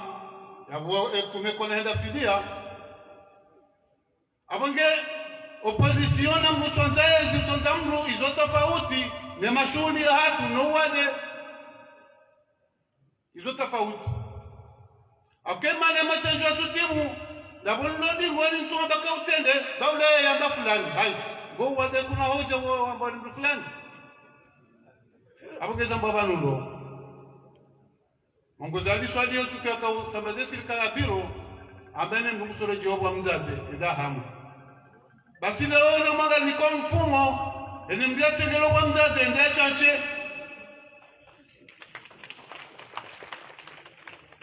yapvo e kume kona henda fidia. Apvo nge opposition na mdru tsandza ezi tsandza mdru izo tafauti, ne mashuhuli yahatru no uwade. Izo tafauti. Hauka emana matsandzo yatsutimu, ndapvo nilo ndingo ni ntsuma baka utsende, ba ula yamba fulani, hayi. Ngo uwade kuna hodja wo wamba ni mdru fulani. Apvo ngeza mbwa pvanu ndo. Mungu zaliswa ndiyo suku yaka utsamba ze sirikali ya biro, amba ene mndru ngutsoredjeya pvwa mdzadze, enda hamwe. Basi leo ene mwanga niko mfumo, ene mndru yatsengeleya pvwa mdzadze, ende yatsantshe.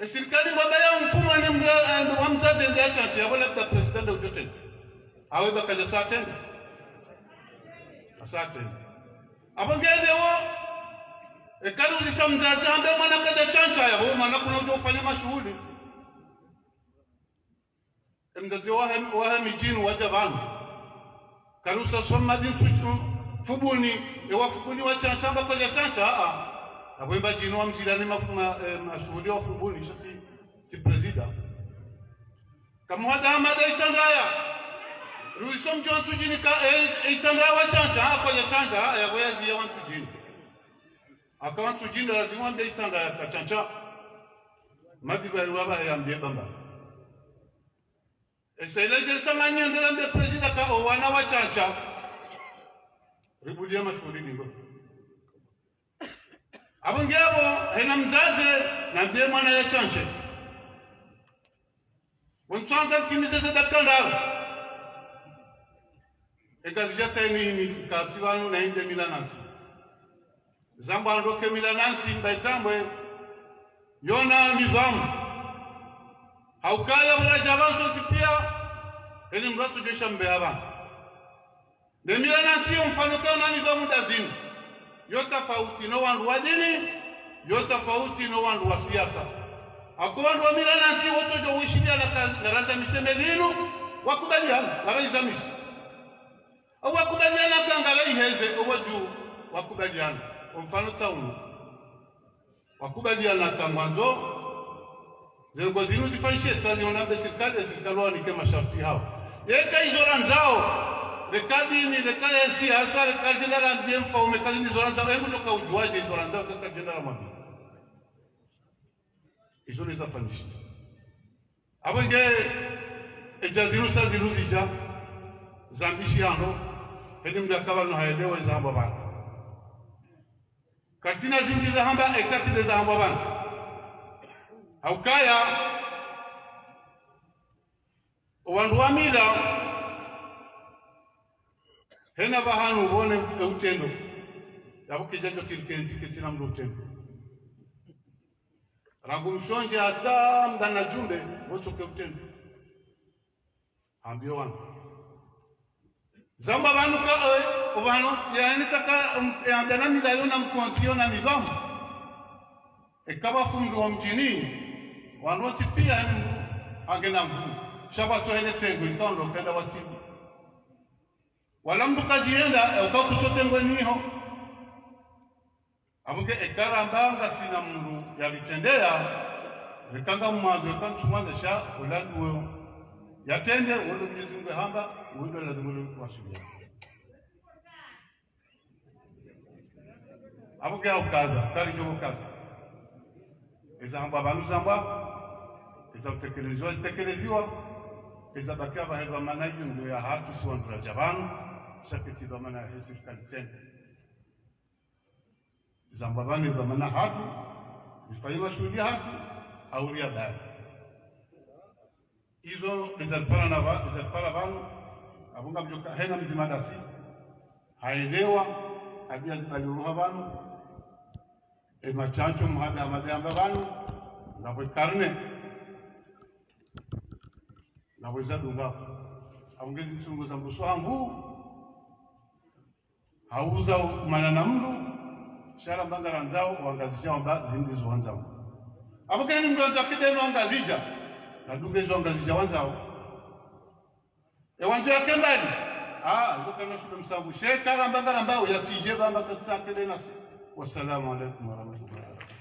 E sirikali ngwamba ya mfumo, ene mndru ya, ende pvwa mdzadze, ende yatsantshe, yapvo labda président udjo tsena. Awe ba kadja sa tsena. Asa tsena. Apvo ngende wo, eka ri uzisa mdzadze hambe mwana kadja tsantsha, yapvo mwana kuna udjo ufanya mashuhuli. E mdzadze wahe, wahe midjini wadja pvanu. Kari usa soma madji ntsu, Fumbuni, ewa Fumbuni watsantsha, amba kwadja tsantsha, aa. Apvo emba djini wamzila ni ma, ma, eh, mashuhuli wa Fumbuni, sha tsi, tsi président. Kamuhada Hamada Itsandraya. Ruiso mdji wa Ntsudjini ka, eh, Itsandraya watsantsha, ha, kwadja tsantsha, ha, yapvo yaziya wa Ntsudjini. Aka wa Ntsudjini lazima wambe Itsandraya katsantsha. Madiba iwaba yambe bamba. Esa ile djerisa manyendela mbe président ka owana watsantsha. Ribuliya mashuhuli ningo. Apvo ngapvo, hena mdzadze, nambiye mwana yatsantshe. Wo ntswandza ntimize ze dakika ndraru. E Ngazidja tsaini hini, katsi pvanu na inde mila na ntsi. Zambwa ndo ke mila na ntsi, mba itambwe, yona nidhwamu. Haukaya pvwa radja pvanu sontsi piya, eni mndru atsudjo shambe apva. Ne mila na ntsi yo mfano kana nidhwamu ndazini. Yo tafauti no wandru wa dini, yo tafauti no wandru wa siasa. Ako wandru wa mila na ntsi wotsodjo wishiliana ka, ngarazamishe meli inu, wakubaliana, ngaraizamishe. Au wakubaliana ka ngaraiheze, owadju, wakubaliana. O mfano tsaunu. Wakubaliana ka ngwandzo, ze ndrongoo zinu zifanyishe, tsa ziona mbe sirikali, e sirikali wanike masharti hawo. Yeka izo randzao, reka dini, reka ye siasa, reka djenda rambiye mfaume, ka zinu izo randzao, engu toka udjuwadje izo randzao, ka kadjenda ramwambiye. Izo ne zafanyishe. Apvo nge, edja zinu sa zinu zidja, zambishi hano, heni mndru aka pvanu haelewe zahambwa pvanu. Karitsina zindji zahamba, eka tsi nde zahambwa pvanu. Haukaya, owandru wa mila, hena pvahanu pvone e utrendo. Yapvo kidjadjo kiri kentsi, ketsina mndru utrendo. Rangu mshondzi hata mdana djumbe, wotsoke utrendo. Hambiyo wanu. Zamba pvanu ka, eh, pvanu, yaani saka, um, yamba na mila yona mkontsi yona nidhwamu. Eka pvwa fundi wa mdjini, wanu wontsi piya ni mndru, hange na mvu. Sha pvwa tsohele tengwe, ika ndo kenda watsimbi. Wala mndru kadjihenda, eh, uka kutso tengwe niho. Apvo nge eka ramba ngasina mndru yalitrendeya, reka ngamwandzo, eka ntsu mwandzo sha, ola nduwe yatrende, wo ndo Mwenyezi Mungu hamba, wo ndo lazimu washuhuliya. Apvo nge haukaza, karidjo ukaza. Eza hambwa pvanu zambwa, eza utekeleziwa zitekeleziwa, eza bakia pvahe dhwamana iyo ndo yahatru si wandru radja pvanu, sha ketsi dhwamana yahe sirikali tsena. Zambwa pvanu dhwamana hatru, rifanye mashuhuli hatru, hau riya bali. Izo, eza ripara na pva, eza ripara pvanu, apvo ngamdjoka, hena mdzima ndasi, haelewa, hadi ya zibali uruha pvanu, e matsantsho Muhada Hamada yamba pvanu, ngapvo e karne, ngapvo eza dunga. Apvo nge zi ntsungu za mbuso hangu, hauza umana na mndru, sha ramba ngarandzao, wangazidja wamba zindri zo wandzao. Apvo keni mndru andza kideno wangazidja, nadunge zo wangazidja wandzao. E wandzo yake mbali, ah, zo kana shuda msangu. Sheka ramba ngarambao, yatsidje pvamba katsa kidena si. Wassalamu alaikum warahmatullahi wabarakatuh.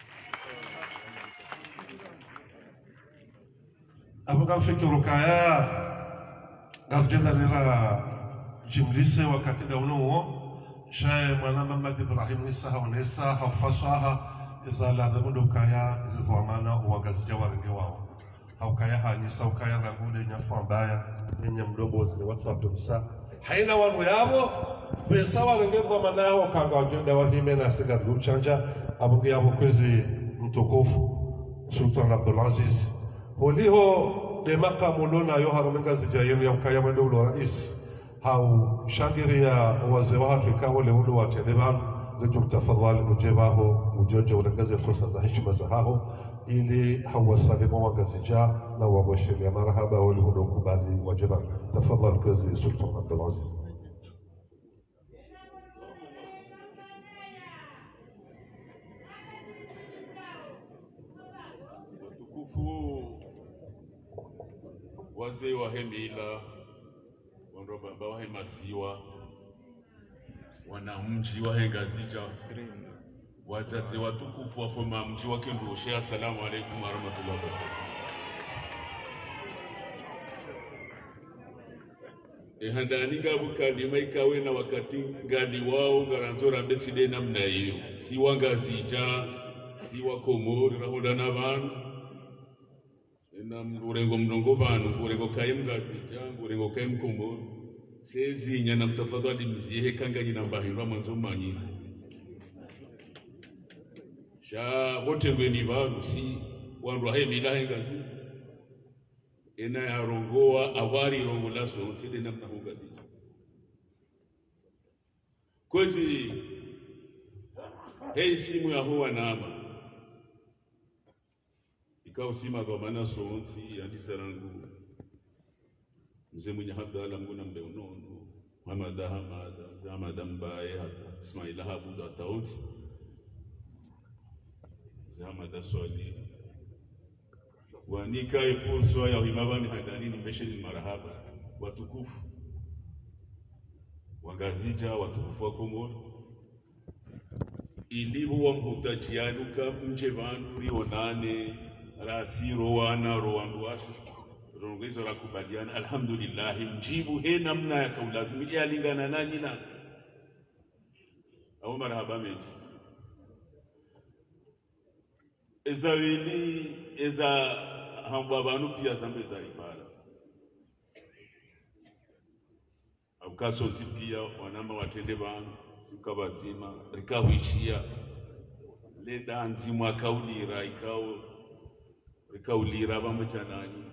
Apvo ngamfikiri ukaya, ngamdjenda nira jimlise wakati nda unu uwo, sha ye mwana Mamadi Ibrahim Isa haonesa, ha ufasaha, eza ladhimu ndo ukaya, ezi dhwamana, owangazidja warenge wao. Haukaya hanisa, ukaya rangu le nyafu ambaya, enye mdomo zile wandru wapve msa, Haina wanu yapvo, pesa warenge dhwamana yaho kanga wajenda wahime na sika luchanja, apvo nge yapvo kwezi mtukufu Sultan Abdulaziz. Holiho nde makamu ulona yo harumwa Ngazidja yenu ya ukaya mwendo ulo rais. Hau shangiriya wazee wahatru ikao leo ndo watrende pvanu, ngejo mtafadhali muje pvaho, muje muje urenge ze posa za heshima zahaho, ili hau wasalimu Wangazidja na waboshereya marahaba wali hundo kubali waje pvanu. Tafadhali kwezi Sultan Abdulaziz. Watukufu, wazee wahe mila, wandru wababa wahe masiwa, wanamdji wahe Ngazidja, wadzadze watukufu wafoma mdji wa Kendrushe, assalamu alaikum warahmatullahi wabarakatuh. E handani ngapvo kalima ikao na wakati ngaliwao ngarandzo rambe tsi nde namna iyo. Si Wangazidja, si Wakomori, rahondana pvanu. Ena mndru urengo mndrongo pvanu, ngurengo kaye Mngazidja, ngurengo kaye Mkomori. She zinya na mtafadhali mziye heka nganyina mbahindru mwandzo manyise. Sha pvo tengweni pvanu si wandru wahe mila he Ngazidja. Ena yarongowa, apvo ari rongowa sontsi nde namna ho Ngazidja. Kwezi, he isimu yaho wanama. Ikao si madhwamana sontsi, yandisa rangu Mze Mwinyi Abdallah, Mngu nambe unono, Hamada Hamada, Mze Hamada Mbaye, hata Ismaila Habudu, hata wontsi. Mze Hamada Swali. Wanika ye fursa ya uhima pvanu handani nimbesheni marahaba, watukufu. Wangazidja, watukufu wa Komori. Ilipvo wamhutadjiyani uka mdje pvanu rionane, rasi ro wana, ro wandru washe, rongowa izo rakubaliana, alhamdulillahi, mdjibu he namna yaka ulazimu, yalingana nanyi nasi. Apvo marahaba mendji. Eza pvili, eza hambwa pvanu piya zambe za ibara. Hauka sontsi piya, wanama watrende pvanu, si uka pvadzima, rika hwishiya. Le dandzi mwaka ulira, ikao, rika ulira pvamwedja nanyi.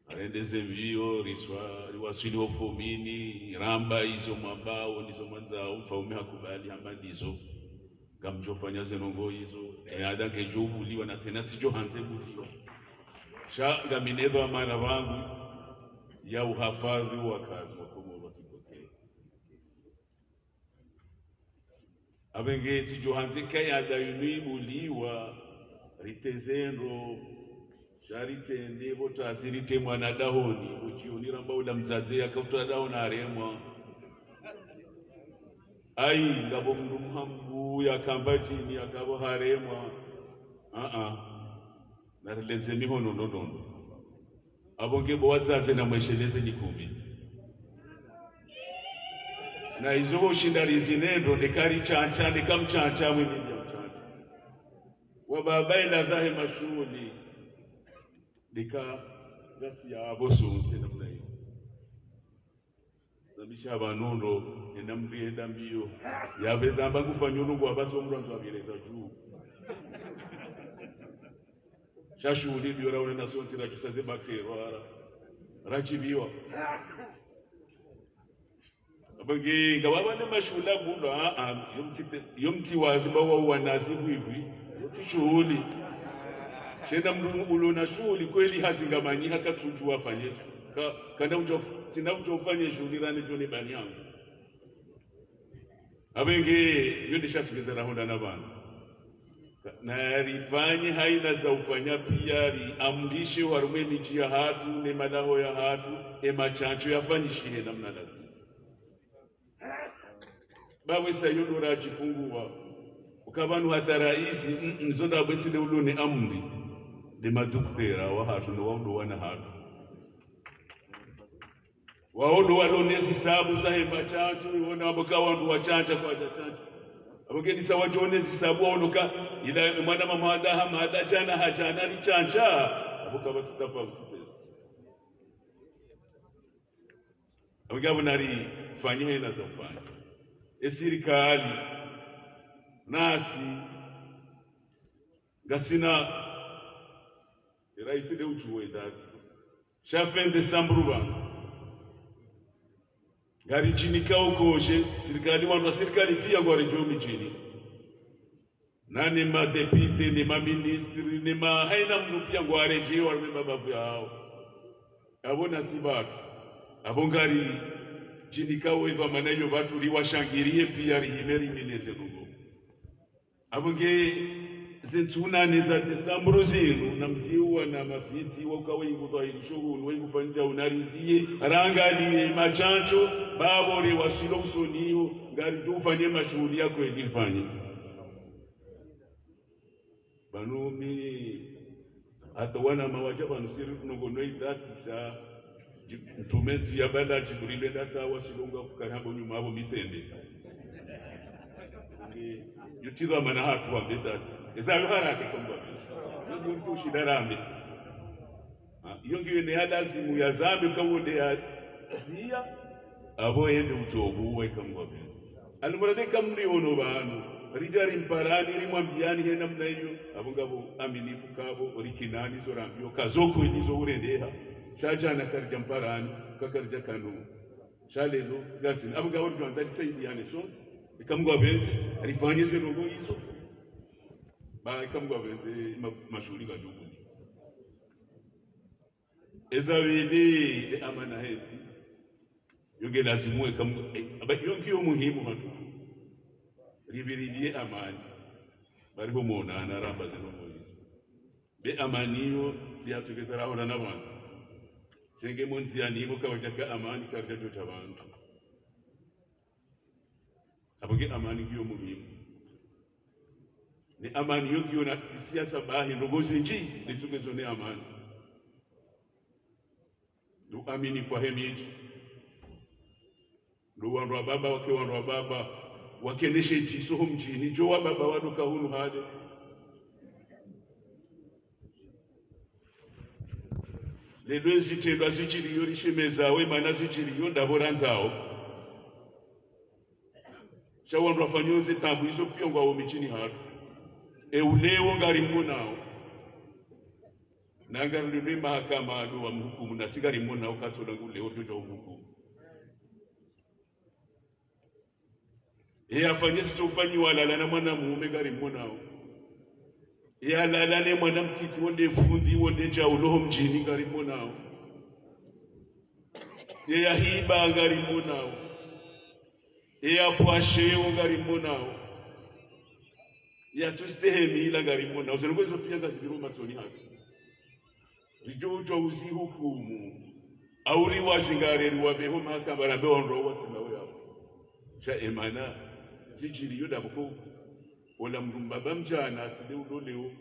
Harende ze mbiyo, riswa, riwaswili ho komini, ramba izo mwambao, ndizo mwandzao, mfaume hakubali, hamba ndizo. Ngamdjo fanya ze ndrongo izo, e ada ngedjo buliwa na tsena tsidjo handze buliwa. Sha ngamina dhwamana pvangu ya uhafadhwi wakazi wa Komori watsipokee. Apvenge tsidjo handze ka ya ada yinu ibuliwa, riteze ndro, sha ritsende, pvo tasi rite mwana dahoni, pvo djioni ramba ula mdzadze yaka utra dahoni haremwa. Ayi, ngapvo mndru mhambu yaka mba djini, yaka pvo haremwa. Aa. Narilendze mihono ndrondrondro. Apvo nge pvo wadzadze namwesheleze nyikumi. Na izo pvo ushinda rizine ndro, ndeka ritsantsa, ndeka mtsantsa, mwenye ndiya mtsantsa. Wababa ila zahe mashuhuli. Ndeka ngasi yapvo sontsi namna iyo. Zamisha pvanu ndro, ena mndru yenda mbiyo. Yapvo eza amba ngufanyao ndrongo apvasa omndru andzo apvire za dju. Sha shuhuli mbiyo raone na sontsi radjusa ze bakero ara. Ratsi mbiyo. Apvo nge, ngapvo pvanu mashuhuli mbulo, aa, yo mtsi te-, yo mtsi wazi mba wa uwa nazi vwivwi, yo tsi shuhuli. Shenda mndru ulo na shuhuli kweli hazingamanyi haka tsudjuwa afanye. Ka, kana udjo, tsina udjo ufanye shuhuli rani djone bani yangu. Apvo nge, yo nde sha tugeza rahondana pvanu. Ka, na rifanye haina za ufanya piya, riamrishe harumwa e midji yahatru, ne madaho yahatru, e matsantso yafanyishihe namna lazimu. Bawe sa yo ndo radjifunguwa. Uka pvanu hata raisi, mm, mm, zo ndapvo tsi nde ulo ne amri. Nde madokotera wahatru, no wandru wana hatru. Wao ndo walo ne zisabu zahe matsantso, iwona apvo ka wandru watsantsa kwadjatsantsa. Apvo kedisa wadjo ne zisabu waono ka, ila mwana mama hada hama hada tsana hatsana ni tsantsa. Apvo kapvatsi tafauti tsena. Ngapvo narifanye hena za ufanya. E sirikali, nasi, ngasina, e raisi nde udjuwe dati. Sha fin décembre pvanu. Ngaridjinika ukoshe, sirikali, wandru wa sirikali pia ngwaredjeo midjini. Na ne madéputé, ne maministre, ne ma, haina mndru pia ngwaredjeo harumwa mabavu yahawo. Apvo nasi pvatru. Apvo ngaridjinika we pvamwana iyo pvatru riwashangiriye pia rihime rimileze nungo. Apvo nge ze ntsu nane za décembre zinu, namsiwa na mafitsi, waka wengu dhwahirisho hunu, wengu fanyisha hunu, ariziye, rangaliye mashantsho, bapvo rewaswili usoni iyo, ngaridjo ufanye mashuhuli ya kweli rifanye. Pvanu mi, hata wana mawadja pvanu siri funongo no idati sha, Dji-, mtrume ntsi ya bala Djibril enda ta wasilonga fukara hamba nyuma apvo mitsende. Ni, yutsi dhwamana hatru wambe tati. Eza yo haraka heka Mngu apvendze. Yo mndru ushinda rambe. Ha, iyo ngiyo ne ya lazimu ya zambe ka wonde ya ziya. Apvo yende utsovu wa heka Mngu apvendze. Almuradi heka mliono pvanu, ridja rimparani, rimwambiyani he namna iyo, apvo ngapvo aminifu kapvo, rikinani zo rambiyo, ka zo kweli zo urendeha. Sha djana karidja mparani, ka karidja kanu. Sha lelo, ngasina, apvo ngapvo ridjo andza risaidiyane sontsi, heka Mngu apvendze, rifanye ze ndrongoo izo. Ba, heka Mngu apvendze, ma-, mashuhuli ngadjo kuli. Eza pvili, e amana hetsi. Yo nge lazimu heka Mngu, e, aba, yo ngiyo muhimu hatru. Ripvirilie amani. Bari ho mona ana ramba zinu mwizo. Be amani iyo, pia tsukeza rahona na pvanu. Shenge mo ndziyani ipvo kawadjaka amani, karidja djodja pvanu. Apvo nge amani ngiyo muhimu. Ne amani yo ngiyo na tsi siasa bahi, ndrongoo zindji, nitsukezo ne amani. Ndo aminifu wahe midji. Ndo wandru wa baba, wake wandru wa baba, wake ne she djiso ho mdjini, djo wa baba wado ka hunu hale. Lelo ezitrendwa zidjiriyo rishemeza we mana zidjiriyo ndapvo randzao. Sha wandru wafanyao ze taabu izo pia ngwao midjini hatru. E uleo ngarimonao. Na ngarilindao mahakama ndo wamhukumu, nasi ngarimonao katsola ngu leo djodja umhukumu. Eye afanye zitsofanyiwa alala na mwana mume ngarimonao. Eye alala ne mwana mtiti wonde fundi wonde djau lo ho mdjini ngarimonao. Eye ahiba ngarimonao. Eye apvwasheo ngarimonao. Eye atsustehi mila ngarimonao. Zo ndrongoo izo pia ngazipviro matsoni hatru. Ridjo udjwa uzihukumu. Au riwazingare riwapveho mahakama rambe wandru watsina we apvo. Sha emana zidjiriyo ndapvo ko. Ola mndru mbaba mdjana atsi nde ulo leo.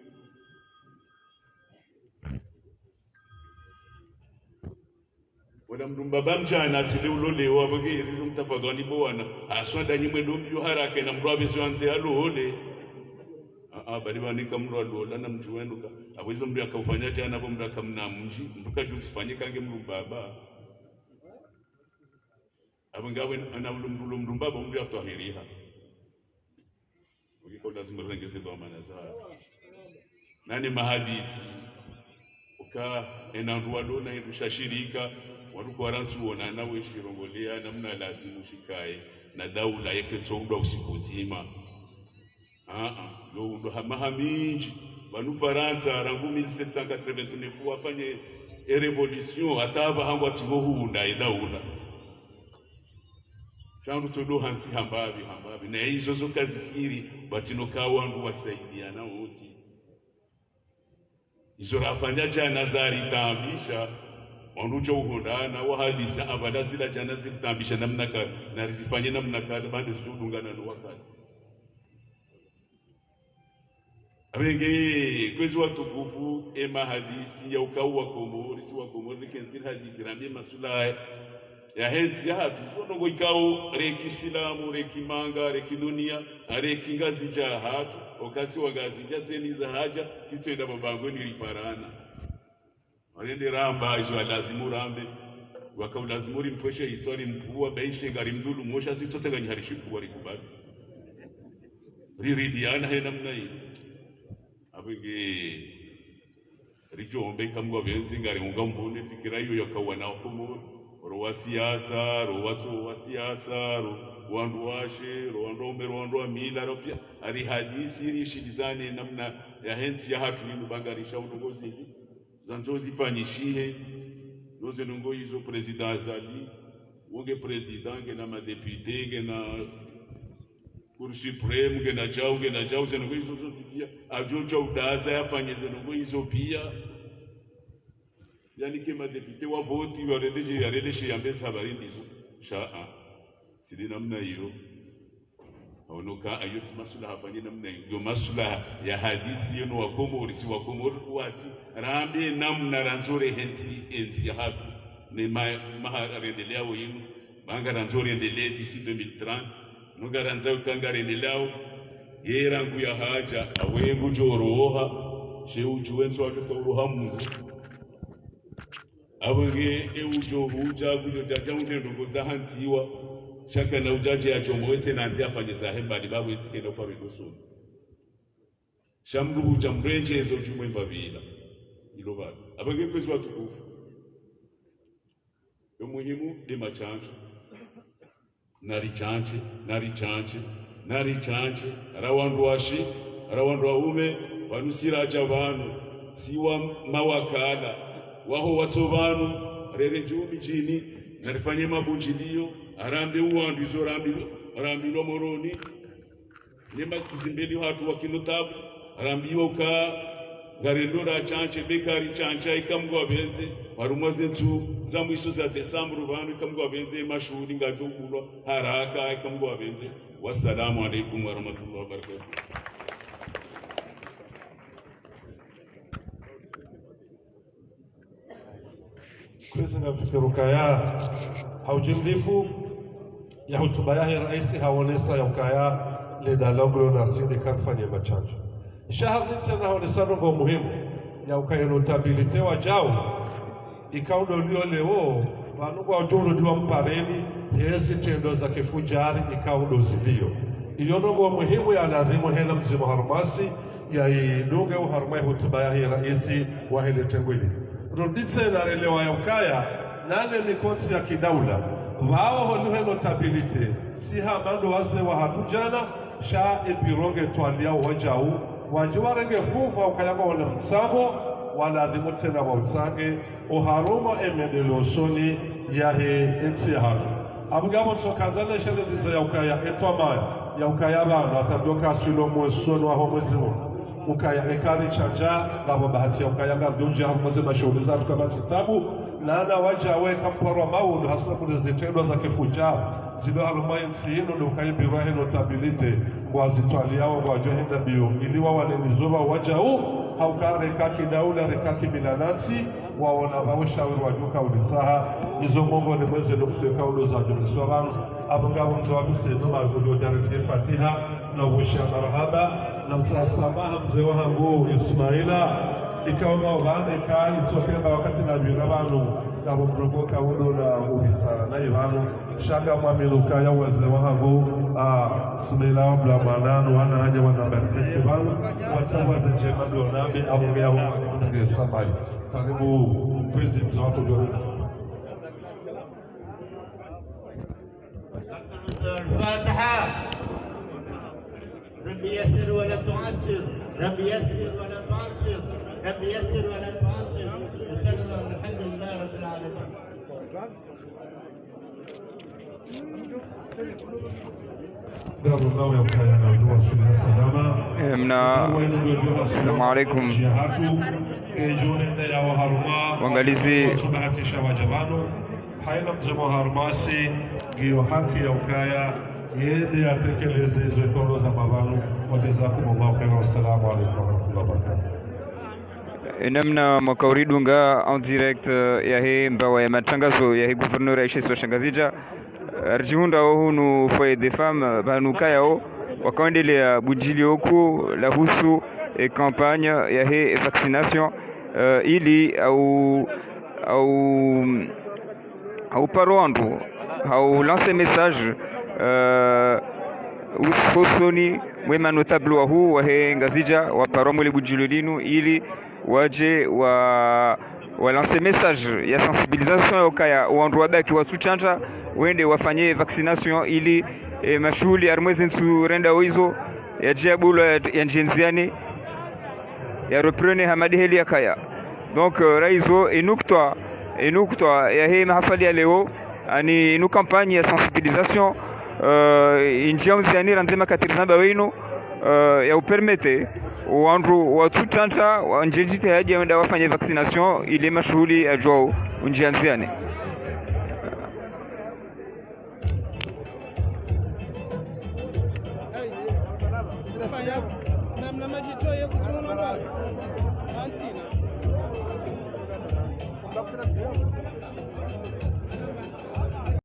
Ola mndru mbaba mdjana atsi nde ulo leo, apvo nge irizo mtafadhwali bo wana. Aswa ndanyi mwendo mbio haraka na mndru apvezo andze alole. A, a, bali pvanu heka mndru alola na mdjuwe nuka. Apvo izo mndru yakaufanya djana, apvo mndru akamna mdji, mndru kadjuzifanye kange mndru mbaba. Apvo ngawe na ulo mndru, ulo mndru mbaba, mndru yatwahiriha. Ukiko lazima rengeze dhwamana za. Nane mahadisi. Uka ena ndru walo na indru shashirika, wandru kwa rantsu wonana weshirongolea namna lazimu shikaye, na daula yeke tsoundwa usiku mdzima. Aa, yo undwa ha maha mindji. Pvanu Farantsa, rangu mille sept cent quatre-vingt-neuf wafanye e révolution, hata apvaha ngwatsi pvo huunda e daula. Sha ndru tsodo hantsi hambapvi, hambapvi. Na izo zo kazikiri, pvatsina ka wandru wasaidiana wontsi. Izo rafanya djana zaritaabisha, wandru djo uhondana, wahadisa, apvala zila djana ziritaabisha namna ka, na rizifanye namna ka, bande zitsudungana no wakati. Apvenge, kwezi watukufu, e mahadisi ya ukao wa Komori, si wa Komori, rikentsi rihadisi, rambe maswala ya hentsi yahatru, zo ndrongoo ikao, reki silamu, reki manga, reki dunia, reki ngazidja hatru, okasi wa ngazidja zeni za hadja, si twenda mabangweni riparana. Warende ramba, izo ya lazimu rambe. Waka ulazimu rimpvweshe hitswa, rimpvuwa, baishe ngarimdhulumu, sha sisi sontsi nganyihari shipvuwa rikubali. Riridiana he namna iyo. Apvo nge ridjo omba ika Mngu apvendze, ngariunga mhono fikira iyo yaka wana wa Komori. Ro wa siasa, ro watso wa siasa, ro wandru washe, ro wandru waume, ro wandru wa mila, ro pia. Ari hadisi, rishilizane namna yahe ntsi yahatru inu, ba ngarisha ndrongoo zindji zandzo zifanyishihe. Ndo ze ndrongoo izo président Azali, wo nge président, ngena madéputé, ngena Cour suprême, ngena djau, ngena djau, ze ndrongoo izo zontsi pia. Adjo djau daza yafanye ze ndrongoo izo pia. Yanike madéputé wa voti, yarende dje, yarende she yambe tsi habari ndizo. Sha, ah. Tsi de namna iyo. Hawono ka ayo tsi maswilaha afanye namna iyo. Yo maswilaha ya hadisi yeno wa Komori, si wa Komori wasi. Rambe namna randzo rehe ntsi, entsi yahatru. Ne ma, maha rendeleao inu. Ba ngarandzo rendelee d'ici deux mille trente. No ngarandzo ka ngarendeleao. Ye rangu yahadja, awe ngudjo roha. She udjuwe ntsu wadjo ka uroha Mungu. Apvo nge e udjo hudja, kudjo djadja unde ndrongoo zahandziwa. Sha kana udjadje ya chombo wetse nandzi afanye zahe mbali, ba wetsi kena uparo ndo sono. Sha mndru hudja mrendjeze udjumwe mbapvila. Ilo pvanu. Apvo nge kwezi watukufu. Yo muhimu de matsantso. Naritsantshe, naritsantshe, naritsantshe, ra wandru washe, ra wandru waume, pvanu si radja pvanu, si wa mawakala, waho watso pvanu, rere dju midjini, narifanye mabundjiliyo, arambe uwandru izo rambilwa, rambilwa Moroni, ne makizimbeli hatru wa kinotabu, arambiwa uka, ngarendo ratsantshe, be karitsantsha, ika Mngu apvendze, harumwa ze ntsu za mwiso za décembre pvanu, ika Mngu apvendze, mashuhuli ngadjo kulwa, haraka, ika Mngu apvendze. Wassalamu alaikum warahmatullahi wabarakatuh. Kwezi nafikiri ukaya, ha ujimlifu ya hutuba yahe raisi hawonesa ya ukaya le dialogue lo nasi de karifanye matsantso. Sha harudi tsena hawonesa ndrongoo muhimu ya ukaya notabilité wadjau, ikao ndo liyo leo, pvanu ngwadjo urudi wampareni, he zitrendwa za kifudjari ikao ndo ziliyo. Iyo ndrongoo muhimu ya lazimu hena mdzima harumwa si, ya idunge oharumwa ye hutuba yahe raisi wahe le tengwili. Rudi tsena relewa ya ukaya, nane mikontsi ya kidaula, pvao holiho notabilité, si hama ndo wazee wahatru djana, sha e biro nge twaliao wadjau, wadji warenge fuvu ukaya ngwaona mtsango, walazimu tsena wautsange, oharumwa e mendeleo usoni yahe entsi yahatru. Apvo ngapvo ntsokandzana shelezisa ya ukaya etwamaya, ya ukaya pvanu, hata ndo kaswilo mwesoni waho mwezi unu. Ukaya eka ritsantsha, ngapvo bahati ya ukaya ngarindo udja harumwa ze mashuhuli za tuka basi tabu, nana wadjau eka mparwa maudu, haswa kule zitrendwa za kifudjari zilo harumwa entsi inu, ndo ukaya biro yahe notabilité, ngwazitwaliao, ngwadjo henda mbio, ili wawane nizo pvao wadjau, ha ukaya reka kidaula, reka kimila nantsi, waona pvao shauri wadjo ka ulitsaha, izo mongoni mweze nukta ikao ndo zadjuliswa pvanu, apvo ngapvo mze watru Said Omar ngudjo djareti Fatiha, na upvosha marahaba, na mtsaha samaha mze wahangu Ismaila, ikao pvanu eka itsotemba wakati na pvira pvanu, ngapvo mrongo kaudo na ubisa na ipvanu, sha ngamwamini ukaya wazee wahangu, ah, Ismaila wa Bula Mwananu, wana hanya wana bariketsi pvanu, watsaha ze ndjema ndo nambe, apvo nge apvo nge samaha. Karibu, kwezi mze watru ndo. الفاتحة. رب يسر ولا تعسر، رب يسر ولا تعسر، رب يسر ولا تعسر. وسلم، الحمد لله رب العالمين. Ngapvo nawe ya ukaya na udjuwa suluha salama. Eh, mna-, assalamu alaikum. Wangalizi. Haina mdzima harumwa si, ngiyo haki ya ukaya, yende yatekeleze izo ikao ndo zamba pvanu. Wa jazakumullahu khairan. Wassalamu alaikum warahmatullahi wabarakatuh. Enamna mwaka uridunga en direct, eh, yahe mbawa ya matangazo yahe gouverneur ya ishisiwa sha Ngazidja. Eh, ridjihundra wo hunu Foyer des Femmes, eh, pvanu kayao, wakaendelea bundjilio kuu lahusu, eh, campagne yahe vaccination, eh, ili au, au, ha uparo wandru, ha u lancer message, euh, usoni mwe ma notables wahuu wahe Ngazidja waparwa mwe le bundjilio linu ili wadje wa, wa lancer message ya sensibilisation ya ukaya wandru wabaki watsutsandza wende wafanye vaccination ili, e, mashuhuli harimwa ezi ntsu rendao izo yadje yabulwa ya, yandjie ndziani ya reprendre hama de heli yakaya. Donc, euh, raizo, e nukta, e nukta yahe mahafali ya leo, yaani inu campagne ya sensibilisation, euh, indjia ndziani randzi makati rizamba wenu, euh, ya upermettre wandru watsutsandza wandjie djitihadi ya wenda wafanye vaccination ili mashuhuli yadjwao undjia ndziani.